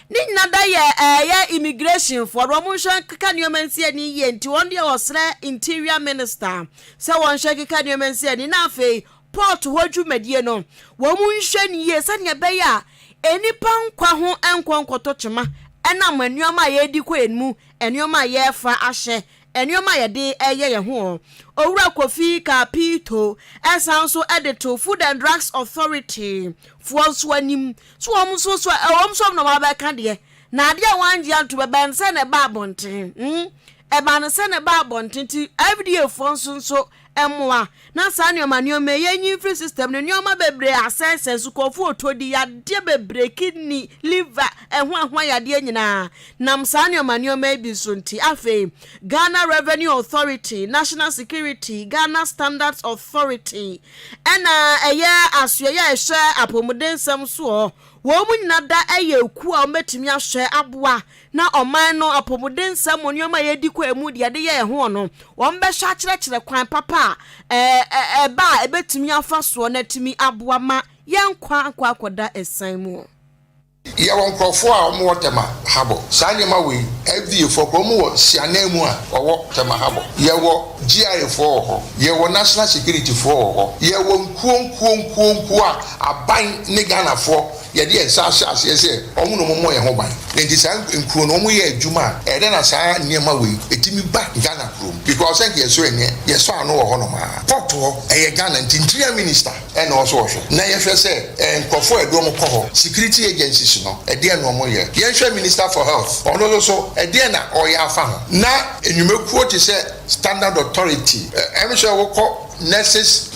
Ne nyina da yɛ ɛyɛ immigrationfoɔ no wɔn nhwɛ nkeka nneɛma nsi ani yie nti wɔn deɛ wɔsrɛ interior minister sɛ wɔnhwɛ nkeka nneɛma nsi ani na afei port hɔ dwumadie no wɔn nhwɛ no yie sɛdeɛ ɛbɛyɛ a nnipa nkwa ho nkɔ nkɔtɔ kyema ɛnam nneɛma a yɛredi kɔ yɛn mu nneɛma a yɛrefa ahyɛ Nneɛma a yɛde reyɛ yɛn ho. Owura Kofi Kapito san nso de too Food and Drugs Authority foɔ nso anim sɛ wɔn nso so ɛwɔ nso na wɔn abɛka deɛ na adeɛ a wɔangye anto bɛbɛn sɛ na ɛba abɔnten hmm ɛba no sɛ na ɛba abɔnten ti FDA foɔ nso nso mmoa na saa nneɛma nneɛma yi yɛnyi mfiri system no nneɛma bebree asɛesɛe nso nkurɔfoɔ ɔtɔ di yadeɛ bebree kidney liver ɛho ɛho yadeɛ nyinaa nam saa nneɛma nneɛma yi bi so nti afei Ghana Revenue Authority National Security Ghana Standards Authority ɛna ɛyɛ asoɛyɛ a ɛhwɛ apɔmuden nsɛm soɔ wɔn mu nyina da ɛyɛ ekuo a wɔbɛtumi ahwɛ aboa na ɔman no apɔmuden nsɛm mu nneɛma a yɛdi kɔ emu deɛ yɛde yɛ ɛho no wɔn bɛhwɛ akyerɛkyerɛ kwan papa a ɛɛ ɛba a ɛbɛtumi afa soɔ na ɛtumi aboa ma yɛn nkwa akɔ akɔda ɛsan mu. Yɛwɔ nkurɔfoɔ a wɔwɔ Tema Harbour. Saa nneɛma wei, FDA foɔ koraa wɔwɔ sianan mu a wɔwɔ Tema Harbour. Yɛwɔ GIA foɔ wɔ hɔ. Yɛwɔ National Security foɔ wɔ hɔ. Yɛwɔ nkuo nkuo nkuo nkuo a aban ne Ghanafoɔ yɛde yɛn nsa ahyɛ aseɛ sɛ wɔn na wɔmmɔ yɛn ho ban. Nti saa nkuo no wɔyɛ adwuma a, ɛyɛ dɛn na saa nneɛma wei ɛtumi ba Ghana kurom? Because sɛ nka yɛsɔ ɛnyɛ, yɛsɔ ano wɔ hɔnom a. Port hɔ, ɛyɛ Ghana nti Interior Minister ɛna ɔwɔ sɛ ɔhwɛ na yɛhwɛ sɛ nkurɔfoɔ a yɛde wɔn kɔ hɔ, security agencies no, ɛdeɛn na wɔyɛ. Yɛnhwɛ Minister for Health, ɔno nso so, ɛdeɛn na ɔreyɛ afa ho. Na nnwumakuo te sɛ Standard Authority, ɛm sɛ wokɔ nurses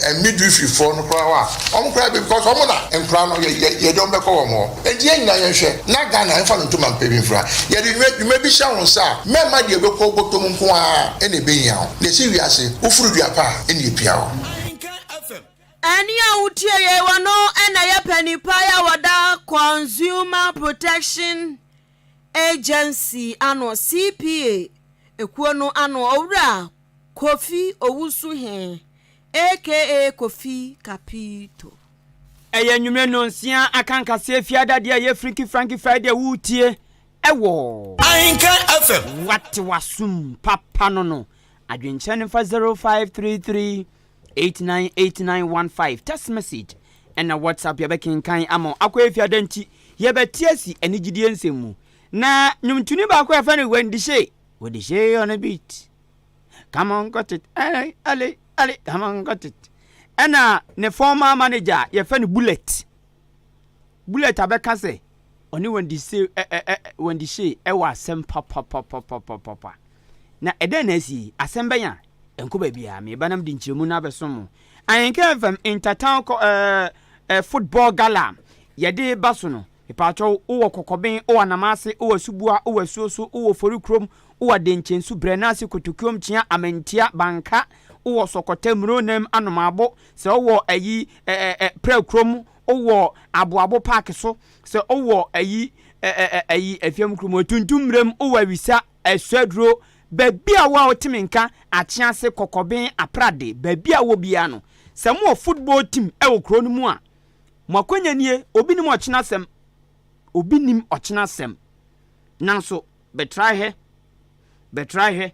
and midwifery foɔ no koraa hɔ a, wɔn koraa bi because wɔn na nkoraa no yɛde wɔn bɛkɔ wɔn hɔ. Enti yɛn nyinaa yɛnhwɛ na Ghana ɛmfa no ntoma mpɛ bi mfira. Yɛde dwuma bi hyɛ wo nsa a, mɛmma deɛ ɛbɛkɔ wo bɔtɔ mu nko ara na ɛbɛhia wo. Na ɛsi wiase, woforo dua pa a, ɛna ɛpia wo. Ɛnne a wotie yei wɔ no na ɛyɛ panin pa a wɔda Consumer Protection Agency ano, CPA, ekuo no ano, Owura Kofi Owusu He, aka Kofi Kapito. Ɛyɛ anwummerɛ nnɔnsia akankaseɛ fiada deɛ ɛyɛ Freaky Franky Friday a woretie ɛwɔ. Ahenkan FM. Wate w'asom papa no no. Adwenkyerɛ no mfa 0533 898915 text message ɛna WhatsApp yɛbɛkenkan ama wo. Akɔ efiada nti yɛbɛte asi anigyidie nsɛm mu. Na nnwomtoni baako a yɛfrɛ no Wendy Shay, Wendy Shay on a beat. Come on got it, ale, ale, ale, come on got it. Ɛna ne former manager yɛfrɛ no Bullet. Bullet abɛka sɛ ɔne Wendy Shay, ɛ, ɛ, ɛ, Wendy Shay ɛwɔ asɛm papapapapapa. Na ɛdɛn na asi? Asɛm bɛn a ɛnkɔ baabiara. Meba na mede nkyerɛmu no abɛsom mo. Ahenka FM Intertown kɔ ɛɛ ɛ football gala yɛde ba so no. Mepaakyɛw, wowɔ Kɔkɔben, wowɔ Anamase, wowɔ Asubua, wowɔ Asuoso, wowɔ Forikurom, wowɔ Adenkyensu, Brɛnase, Kotokuom, Kyea, Amantia, Banka, wowɔ Sɔkɔtɛ, Muronam, Anomaabo, sɛ wowɔ ayi ɛ ɛ ɛ Prɛkurom, wowɔ Aboabo Park so, sɛ wowɔ ayi ɛ ɛ ɛ ayi Afiam kurom, Atuntum Mmerɛm, wowɔ Awisa, Asuaduro, Baabi a wo a wote me nka, Akyease, Kɔkɔben, Aprade, baabi a wowɔ biara no, sɛ mowɔ football team wɔ kuro no mu a, mo akwanya nie, obi nim ɔkyena asɛm, obi nim ɔkyena asɛm. Nanso, bɛtrae hɛ, bɛtrae hɛ.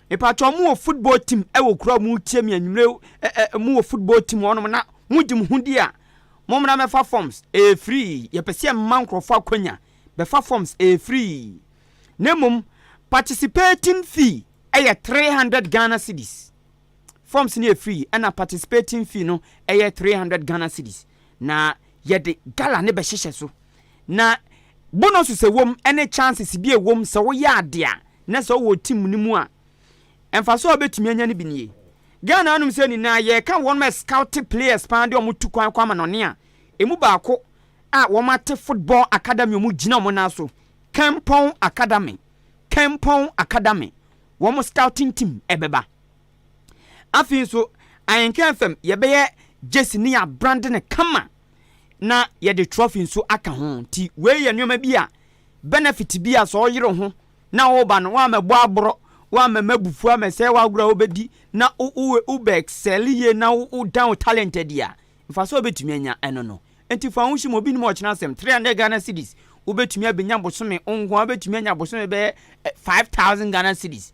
Mepakyɛw mo wɔ football team wɔ kuro a mo tie me anwummerɛ ɛ ɛ mo wɔ football team wɔ hɔnom na mo gye mo ho di a, mo mmra mɛfa forms, ɛyɛ free, yɛpɛ sɛ yɛma nkurɔfoɔ akwanya bɛfa forms, ɛyɛ free. Na mmom participating fee yɛ 300 Ghana cedis. Forms no yɛ free ɛna participating fee no yɛ 300 Ghana cedis. Na yɛde gala no bɛhyehyɛ so. Na bonuses ɛwom ne chances bi ɛwom sɛ woyɛ ade a na sɛ wowɔ team no mu a mfasoɔ a wobɛtumi anya no bi nie. Ghana anom sɛ nyinaa yɛka wɔn a scout players paa de wɔn tu kwan kɔ amanɔne a ɛmu baako a wɔn ate football academy wɔn gyina wɔn nan so Kempɔn Academy, Kempɔn Academy, wɔn scouting team ɛbɛba. Afei nso, Ahenka FM yɛbɛyɛ jersey ne yɛabrande no kama na yɛde trophy nso aka ho. Nti wei yɛ nneɛma bi a benefit bi a sɛ ɔyere ho na woba no woamɛbɔ aborɔ woamɛma abufuo amɛsɛe w'agorɔ a wobɛdi na wobɛ excel yie na wodan wo talent adi a mfasoɔ a wobɛtumi anya ɛno no. Enti fa wo ho hyɛ mu, obi nim ɔkyena asɛm, 300 Ghana cedis, wobɛtumi abɛnya bosome, wo nko ara wobɛtumi anya bosome bɛyɛ 5000 Ghana cedis.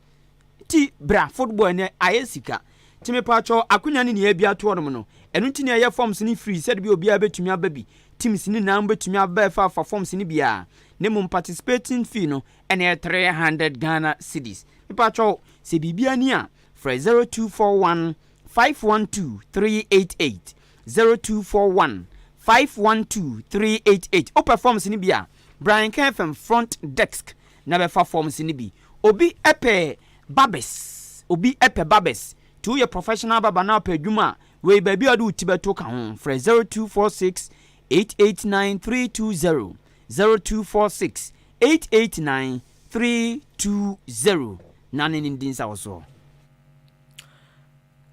Nti bra, football ɛnɛ ayɛ sika. Nti mepaakyɛw akonya ne nea bi ato hɔnom no, ɛno nti na yɛyɛ forms no free sɛde bi obiara bɛtumi aba bi, teams no nyinaa bɛtumi aba ɛfa afa forms no biara, na mmom participating fee no ɛna ɛyɛ 300 Ghana cedis. Mepaakyɛw sɛ biribiara ni a, frɛ 0241 512 388. 0241 512 388. Wopɛ forms no bi a, bra Nka FM front desk na bɛfa forms no bi. Obi pɛ barbers, obi pɛ barbers. Nti woyɛ professional barber na wopɛ adwuma a, wei baabi a wode wo ti bɛto ka ho. Frɛ 0246 889 320, 0246 889 320 na ne ne ndi nsawosoɔ.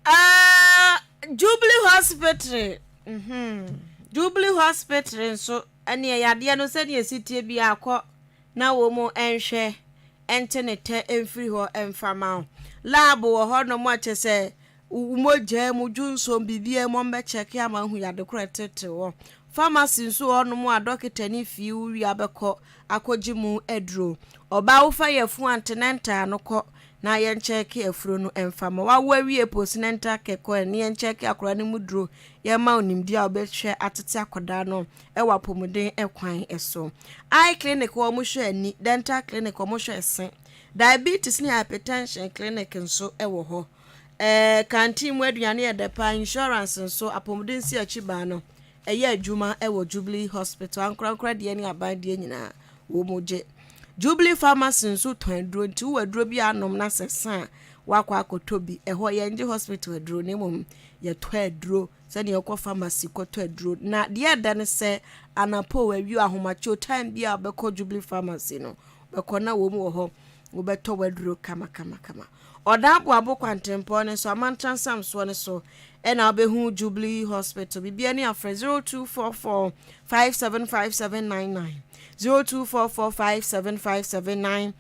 Ah, Jubilee Hospital, mhm, Jubilee Hospital nso, ɛneɛ yadeɛ no sɛdeɛ ɛsi tie bi akɔ na wɔn mu nhwɛ nte ne tɛ mfiri hɔ mfa ma wo. Lab wɔ hɔ nom a kyɛ sɛ wo mogya mu dwonsom biribiara mu wɔbɛkyɛke ama ahu yade korɔ ɛtete wɔ. Pharmacy nso wɔ hɔ nom a dɔkita ne fie wo wie abɛkɔ akɔgye mu aduro. Ɔbaa wofa yafunu antenatal no kɔ na yɛnkyɛke afuro no mfa ma wawo awie postnatal care kɔ ne yɛnkyɛke akwadaa no mu duro yɛma wo nimdeɛ a wobɛhwɛ atete akwadaa no wɔ apɔmuden kwan so. Eye clinic wɔn hwɛ ani, dental clinic wɔn hwɛ ɛse, diabetes ne hypertension clinic nso wɔ hɔ. Ɛɛ canteen mu aduane yɛ dɛ paa, insurance nso apɔmuden si akyi baa no ɛyɛ adwuma wɔ Jubilee Hospital ankorankora deɛ ne aban deɛ nyinaa wɔn gye. Jubilee Pharmacy nso tɔn aduro nti wowɔ aduro bi anom na sɛ sa a wakɔ akɔtɔ bi. Ɛhɔ yɛngye hospital aduro na mmom yɛtɔ aduro sɛdeɛ wokɔ pharmacy kɔtɔ aduro. Na deɛ ɛda ne sɛ anapɔ o awio ahomakye o time bi a wobɛkɔ Jubilee Pharmacy no wobɛkɔ na wɔn wɔ hɔ wobɛtɔ w'aduro kama kama kama. Ɔdan Aboabo kwantempɔn no so Amantra nsamsoɔ no so ɛna wobɛhu Jubilee Hospital. Biribiara ni afrɛ 0244 575799, 0244 575799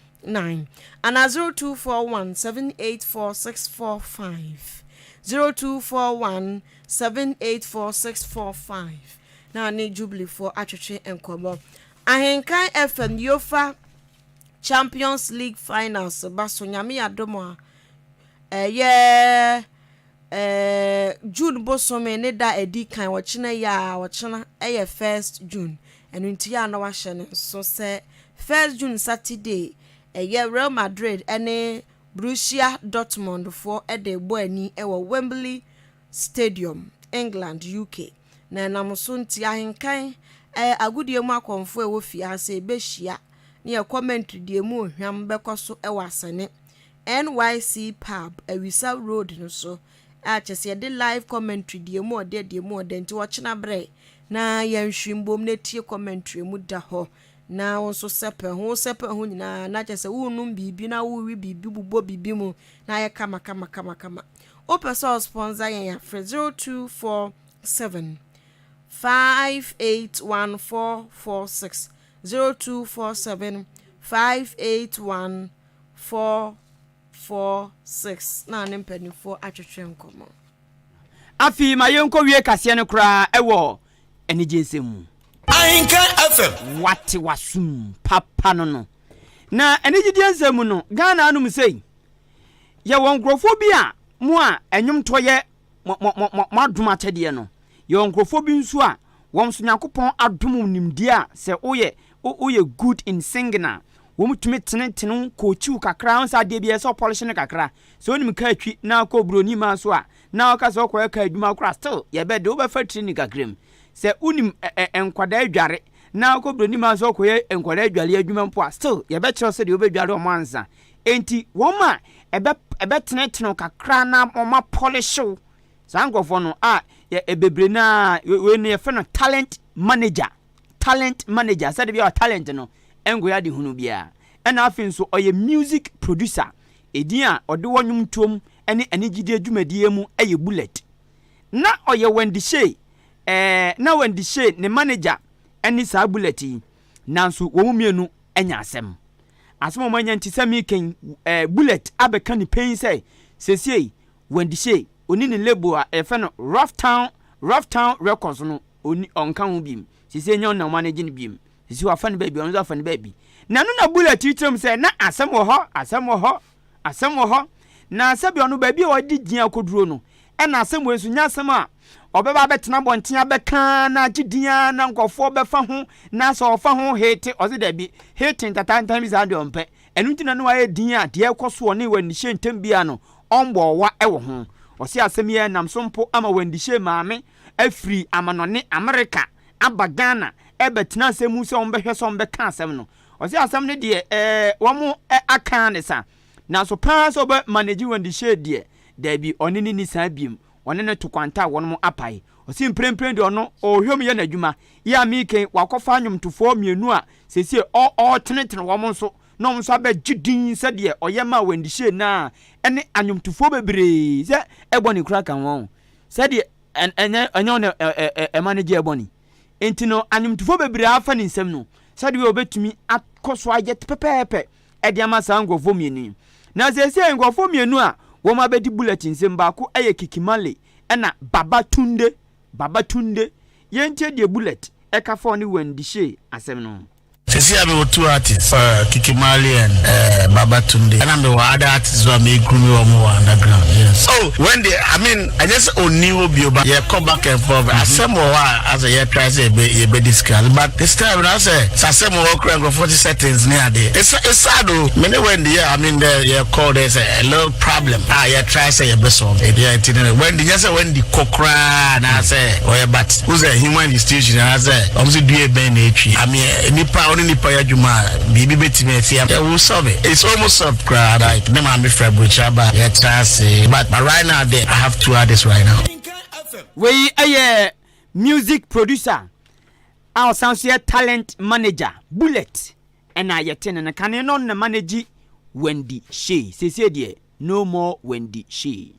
anaa 0241 784645, 0241 784645 na ne Jubileefoɔ atwetwe nkɔmmɔ. Ahenkan FM Yofa Champions League finals ba so Nyame yɛ adom a ɛyɛ ɛɛ June bosome ne da a ɛdi kan ɔkyena yi a ɔkyena ɛyɛ first June ɛno nti yɛ a na wahyɛ ne nso sɛ first June Saturday ɛyɛ Real Madrid ɛne Borussia Dortmund foɔ ɛde bɔ ani ɛwɔ Wembley Stadium, England, UK na ɛnam so nti ahenkan ɛɛ agodie mu akɔmfoɔ ɛwɔ fie ase ɛbɛhyia ne yɛ commentary deɛ mu ohwam bɛkɔ so ɛwɔ asɛne NYC Pub, Awisa Road no so a kyerɛ sɛ yɛde live commentary deɛ mu ɔdɛ deɛ mu ɔdɛ nti ɔkyena berɛ na yɛnhwe mbom na tie commentary mu da hɔ na wo nso sɛpɛ ho sɛpɛ ho nyinaa na kyerɛ sɛ wonum biribi na wowi biribi bobɔ biribi mu na ayɛ kama kama kama kama. Wopɛ sɛ ɔsponsor yɛn afrɛ 0247 581446, 0247 581446. 46 na ne mpanimfoɔ atwetwe nkɔmmɔ. Afei ma yɛnkɔwie kaseɛ no koraa wɔ anigye nsɛm mu. Ahenka FM. Wate w'asom papa no no. Na anigyedeɛ nsɛm mu no, Ghana anom sei, yɛwɔ nkurɔfoɔ bi a mo a ɛnwomtoɔ yɛ mo mo mo mo adom akyɛdeɛ no, yɛwɔ nkurɔfoɔ bi nso a wɔn nso Nyankopɔn adom wɔn nimdeɛ a sɛ woyɛ woyɛ good in singing a, wɔn tumi tenetene wo, coach wo kakra, wohu sɛ adeɛ bi ɛsɛ sɛ ɔpɔlehye no kakra. Sɛ wonim kaa twi na wokɔ buroni man so a, na woka sɛ wokɔyɛ kaa adwuma koraa still yɛbɛde wobɛfa training kakra mu. Sɛ wonim nkwadaa adware na wokɔ buroni man so wokɔyɛ nkwadaa adware adwuma mpo a still yɛbɛkyerɛ wo sɛdeɛ wobɛdware wɔn ansa. Enti wɔn a ɛbɛ ɛbɛtenetene wo kakra na wɔn apɔlehye wo saa nkurɔfoɔ no a yɛ bebree no ara wei no yɛfrɛ no talent manager talent manager sɛdeɛ bi a talent no ɛnkɔyɛ ade hunu biara ɛna afei nso ɔyɛ music producer Edin a ɔde wɔ nnwomtoɔ mu ne anigyedeɛ dwumadie mu yɛ Bullet. Na ɔyɛ Wendy Shay, ɛɛ, na Wendy Shay ne manager ne saa Bullet yi, nanso wɔn mmienu anya asɛm. Asɛm a wɔanya nti sɛ meka yi, ɛɛ, Bullet abɛka ne pɛn sɛ seesei Wendy Shay, ɔni ne label a yɛfrɛ no Rough Town, Rough Town Records no, ɔni, ɔnka ho bio. Seesei ɛnyɛ ɔno na ɔmanage no bio. Sisi wafa no baabi, ɔno nso afa no baabi. Na ɛno na Bullet yi kyerɛ mu sɛ na asɛm wɔ hɔ, asɛm wɔ hɔ, asɛm wɔ hɔ. Na sɛbi ɔno baabi a ɔde din akɔduro no, ɛna asɛm wei nso nyɛ asɛm a ɔbɛba abɛtena abɔnten abɛka na agye din ara na nkurɔfoɔ bɛfa ho na sɛ ɔfa ho hete, ɔse dabi, hete ntatantan bi saa deɛ ɔmpɛ. Ɛno nti na ne wayɛ din a deɛ ɛkɔ soɔ ne Wendy Shay ntam biara no ɔmbɔ ɔwa wɔ ho. Ɔse asɛm yi nam so mpo ama Wendy Shay maame afiri amanɔne, Amerika, aba Ghana ɛbɛtena asɛm mu sɛ wɔn bɛhwɛ sɛ wɔn bɛka asɛm no. Ɔse asɛm no deɛ ɛɛ wɔn aka ne sa. Nanso paa sɛ ɔbɛ manage Wendy Shay deɛ daabi ɔne no nni saa biom. Ɔne no to kwanta a wɔn apae. Ɔse mprempren deɛ ɔno ɔrehwɛ mu yɛ n'adwuma. Yɛ a meeken wakɔfa nnwomtofoɔ mmienu a sesie ɔ ɔretenetene wɔn nso na wɔn nso abɛgye din sɛdeɛ ɔyɛ maa Wendy Shay no a ɛne anwomtofoɔ bebree sɛ Ebony koraa ka ho. Sɛdeɛ ɛnyɛ ɛnyɛ ɔna ɛma no gye Ebony. Enti no anwomtofoɔ bebree afa ne nsam no sɛdeɛ ɔbɛtumi akɔ so ayɛ pɛpɛɛpɛ de ama saa nkurɔfoɔ mmienu yi. Na seesei nkurɔfoɔ mmienu a wɔn abɛdi Bullet nsam baako yɛ Kiki Marley ɛna Baba Tunde, Baba Tunde. Yɛntie deɛ Bullet ɛka fa ɔne Wendy Shay asɛm no ho. Sesei a mewɔ two artists, Kiki Marley and Baba Tunde, ɛna mewɔ other artists nso a me grooming wɔn wɔ underground, yes. Oh, Wendy, I mean, ɛnyɛ sɛ ɔnni hɔ bio but yɛkɔ back and forth, asɛm wɔ hɔ a asɛ yɛ try sɛ yɛbɛ yɛbɛ discuss but this time no asɛ sɛ asɛm wɔ hɔ koraa nkurɔfoɔ te settings ne adeɛ. It's it's sad o, me ne Wendy yɛ, I mean dɛ yɛkɔ there's a little problem a yɛ try sɛ yɛbɛ solve it, yeah, nti no Wendy nyɛ sɛ Wendy kɔ koraa anaasɛ ɔyɛ but wohu sɛ human institution anaasɛ wɔn sɛ dua bɛn na etwi I mean nipa ɔne nipa yɛ adwuma a biribi bɛtumi asi a we will solve it it's almost solved koraa like ne maame fira burokyire aba yɛtra ase but but right now there I have two others right now. Wei yɛ music producer a ɔsan nso yɛ talent manager Bullet ɛna yɛte ne no kane no na manage Wendy Shay seesei deɛ no more Wendy Shay.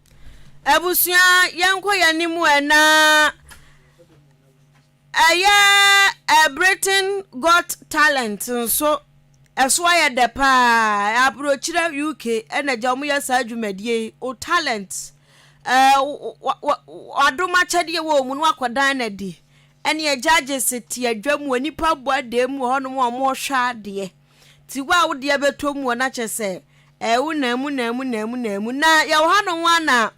Abusua yɛnkɔ yɛn anim ɛ na ɛyɛ Britain Got Talent nso ɛso ayɛ dɛ paa aburokyerɛ UK ɛna gya wɔn yɛ saa dwumadie yi o talent ɛɛ wadom akyɛdeɛ wɔ mu no akɔdan na di ɛne judges te adwa mu nipa bɔ adan mu wɔ hɔnom a wɔrehwɛ adeɛ ti wo a wodeɛ bɛtɔ mu wɔ n'akyɛ sɛ ɛwo nan mu nan mu nan mu nan mu na yɛwɔ hanom a na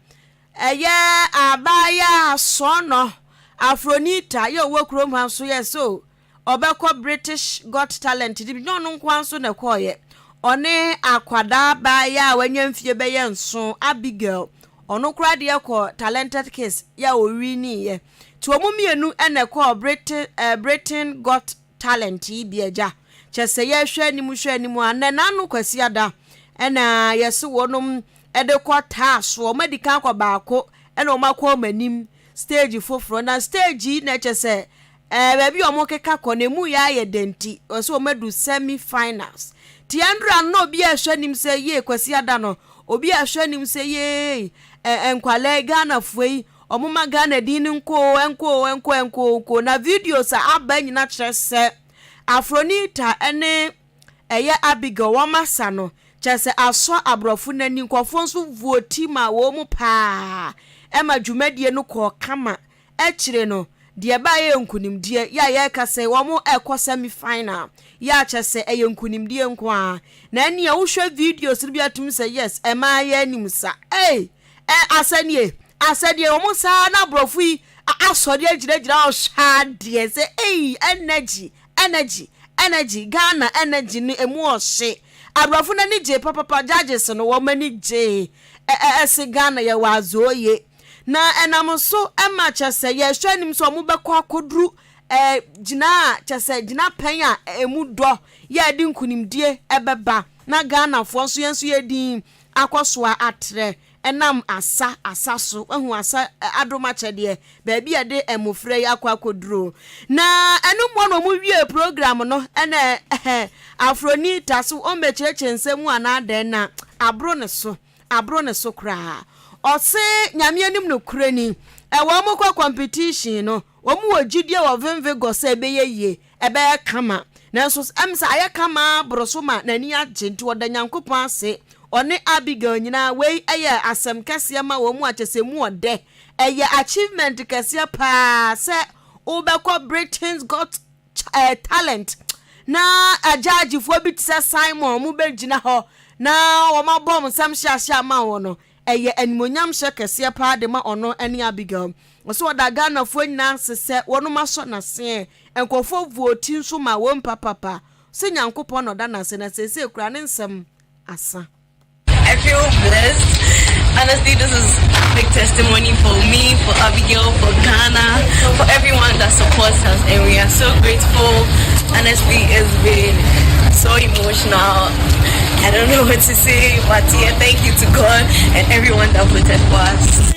ɛyɛ abaayewa asɔnɔ Afronita yɛ ɔwɔ kurom ha nso yɛ so ɔbɛkɔ British Got Talent de bi nyɛ ɔno nko ara nso na ɛkɔɔyɛ ɔne akwadaa abaayewa a wanya mfie bɛyɛ nson Abigail ɔno koraa deɛ kɔ Talented Kids yɛ a ɔwiniiɛ nti wɔn mmienu na ɛkɔɔ Britain, Britain Got Talent yi bi agya kyɛ sɛ yɛhwɛ anim hwɛ anim a nnɛ n'ano Kwasiada ɛna yɛse wɔnom de kɔ taa so wɔn adi kan kɔ baako ɛna wɔn akɔ wɔn anim stage foforɔ na stage yi na ɛkyɛ sɛ ɛɛ baabi a wɔn keka kɔ na emu yɛ ayɛ dɛ nti wɔsɛ wɔn adu semi finals ti ɛndra no na obi a ɛhwɛ anim sɛ yie Kwasiada no obi a ɛhwɛ anim sɛ yie ɛɛ nkwalaa yi Ghanafoɔ yi wɔn ma Ghana din no nko nko nko nko nko na videos a aba nyina kyerɛ sɛ Afronita ne ɛyɛ Abigail wɔn asa no. Kyerɛ sɛ asɔ aborɔfo no ani. Nkurɔfoɔ nso vote maa wɔn mu paa ɛma dwumadie no kɔɔ kama. Akyire no, deɛ ɛbaeɛ yɛ nkunimdie. Yɛ a yɛreka sɛ wɔn rekɔ semi final. Yɛ a kyerɛ sɛ ɛyɛ nkunimdie nko ara. Na ɛnneɛ wohwɛ videos no bi a tumi sɛ yes, mmaa yi anim sa. Ei! Ɛ asɛ nie, asɛ deɛ wɔn saa na aborɔfo yi asɔre agyinagyina hɔ hwɛ adeɛ sɛ ei energy, energy, energy, Ghana energy no emu ɔhye. Aborɔfo no ani gyee papapa, judges no wɔn ani gyee. Ɛ ɛ ɛse Ghana yɛwɔ azooye. Na ɛnam so ma kyerɛ sɛ yɛhwɛ anim sɛ wɔbɛkɔ akɔduru ɛ gyina a kyerɛ sɛ gyinapɛn a emu dɔ yɛ a ɛde nkunimdie ɛbɛba na Ghanafoɔ nso yɛn nso yɛn din akɔ so a atrɛ ɛnam asa asa so. Wahu asa adom akyɛdeɛ baabi a ɛde mmofra yi akɔ akɔduro. Na ɛno mmoa na wɔn wie program no ɛna ɛhɛ Afronita so wɔn bɛkyerɛkyerɛ nsɛm mu anaa dɛn na aboro ne so. Aboro ne so koraa. Ɔse Nyame anim nokorɛ ni, ɛwɔ ɔmo kɔ competition no, ɔmo wɔ gyidie wɔ Vimvigor sɛ ɛbɛyɛ yie, ɛbɛyɛ kama. Nanso ɛm sɛ ayɛ kama ara boro so ma n'ani agye nti ɔda Nyankopɔn ase. Ɔne Abigail nyinaa wei yɛ asɛm kɛseɛ ma wɔn a kyɛsɛ emu ɔdɛ. Ɛyɛ achievement kɛseɛ paa sɛ wobɛkɔ Britain's Got eh, talent na agyagyefoɔ bi te sɛ Simon wɔn bɛgyina hɔ na wɔn abɔ wɔn nsam hyeahyɛ ama wɔn no, ɛyɛ animuonyam hyɛ kɛseɛ paa de ma ɔno ne Abigail. Ɔsɛ ɔda Ghanafoɔ nyinaa ase sɛ wɔnom asɔ n'aseɛ. Nkurɔfoɔ vooti nso ma wɔn papapa. Sɛ Nyankopɔn na ɔda n'ase na seesei koraa ne nsɛm asa. I feel blessed. Honestly, this is big testimony for me, for Abigail, for Ghana, for everyone that supports us, and we are so grateful. Honestly, it's been so emotional. I don't know what to say, but yeah, thank you to God and everyone that voted for us.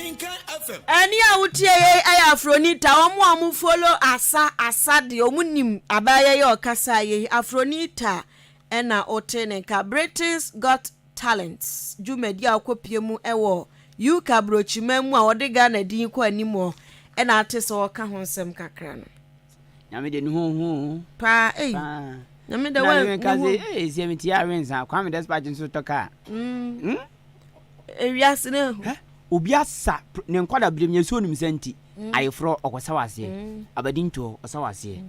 Ɛne a wotie yei ɛyɛ Afronita. Wɔn a wɔn follow asa asa deɛ wɔn nim abaayɛ yɛ ɔkasa yei. Afronita ɛna ɔte ne nka Britain's Got Talent dwumadi a ɔkɔpie mu ɛwɔ UK aburokyiman mu a wɔde Ghana din kɔ anim hɔ ɛna ate sɛ ɔka ho nsɛm kakra no. Nyame de ne ho ho. Paa ei. Paa. Nyame de Na wa ne nka ne ho. sɛ ee sɛ meti awensa Kwame Despite nso tɔ kaa. Ewiase ne ho. Hɛ obi asa ne nkɔda berem yɛ so onim sɛ nti ayeforɔ ɔkɔsa waseɛ abadintoɔ ɔsa waseɛ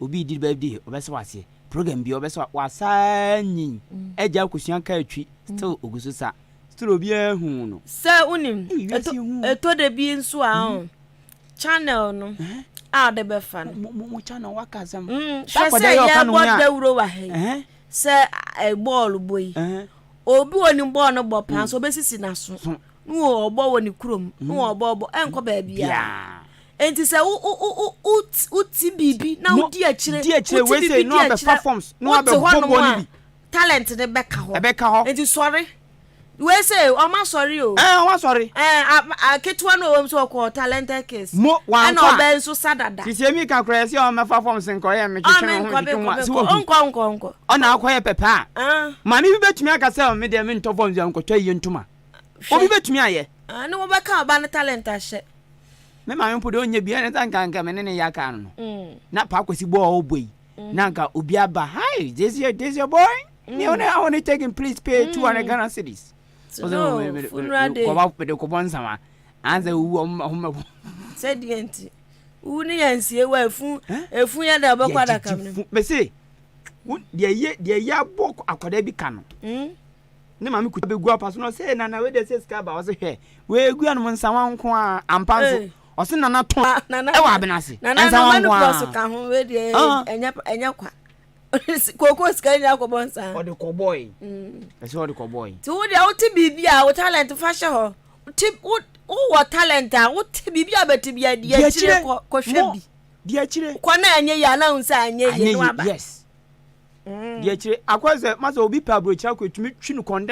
obi di birthday ɔbɛsa waseɛ program bi ɔbɛsa wasa nyin agya akosua kaa twi still ogu so sa still obiara hu no. Sɛ wonim Ei, wiase hu. ɛtɔ da bi nso a ɔn channel no a ɔde bɛfa no. Mo channel waka asɛm. Hwɛ sɛ yɛbɔ dawuro wɔ ha yi sɛ bɔɔlo bɔ yi obi wɔ ne bɔɔl no bɔ paa nso ɔbɛsisi n'aso na ɔbɔ wɔ ne kurom na ɔbɔ bɔ ɛnkɔ baabiara nti sɛ wo wo wo wo wo ti biribi na wodi akyire di akyire wote wei sɛ biribi na di wabɛfa akyire forms na wote wabɛbɔ hɔnom bɔ no a bi talent ne bɛka hɔ ɛbɛka hɔ nti sɔre wei sɛ ɔma sɔre o. Ɛɛ ɔma sɔre. Ɛɛ a ketewa no ɔwɔ mu sɛ ɔkɔ talented kids. Mo wankɔ ɛna a ɔbɛn nso sa dada. Sisi emi ka koraa sɛ ɔmɛfa forms nkɔyɛ metwetwe me ho metwetwe ho a sɛ wahu. Nkɔ nkɔ nkɔ. Ɔna akɔyɛ pɛpɛ a maame bi bɛtumi aka sɛ me deɛ mentɔ forms a nkɔtɔ ayie ntoma. Obi bɛtumi ayɛ. Ne wɔbɛka ɔba no talent ahyɛ. Me maame mpo deɛ ɔnyɛ bi ɛne sɛ nka nka me ne ne yɛ aka no no. Na Paa Kwasi bɔɔ ɔbɔ yi na nka obi aba, hi, this your boy? Mm. I want to take him, please pay 200 Ghana cedis. No, funeral day. Kɔba de kɔbɔ nsama. Ansa wu ɔmo ɔmo mɛbɔ. Sɛ deɛ nti. Wu ne yɛ nsie wa efu efu yɛ dɛ ɔbɛkɔ adaka mu. Mese wo deɛ yɛ deɛ yɛ abɔ akwadaa bi ka no. Ne maame kuta bɛgu apa so na ɔsɛ nana wei deɛ sɛ sika ba ɔsɛ hwɛ wei egu anum nsawa nko a ampa nso ɔsɛ nana tɔn ɛwɔ abena ase nsawa nko a. Nana nana ka ho wei deɛ ɛnyɛ ɛnyɛ kwa. Koko sika nyinaa kɔbɔ nsa. Ɔde kɔbɔe. Ɛsɛ ɔde kɔbɔe. Ti wo deɛ wote biribi a wo talent fa hyɛ hɔ. Ti wo wowɔ talent a wote biribi a bɛte bi a di akyire kɔ kɔhwɛ bi. Di akyire. Kɔ na anyɛ yie a na ahun sɛ anyɛ yie no aba. Yes. Di akyire akɔ sɛ masɛ obi pɛ aburokyire akɔ etumi twi no kɔndɛ.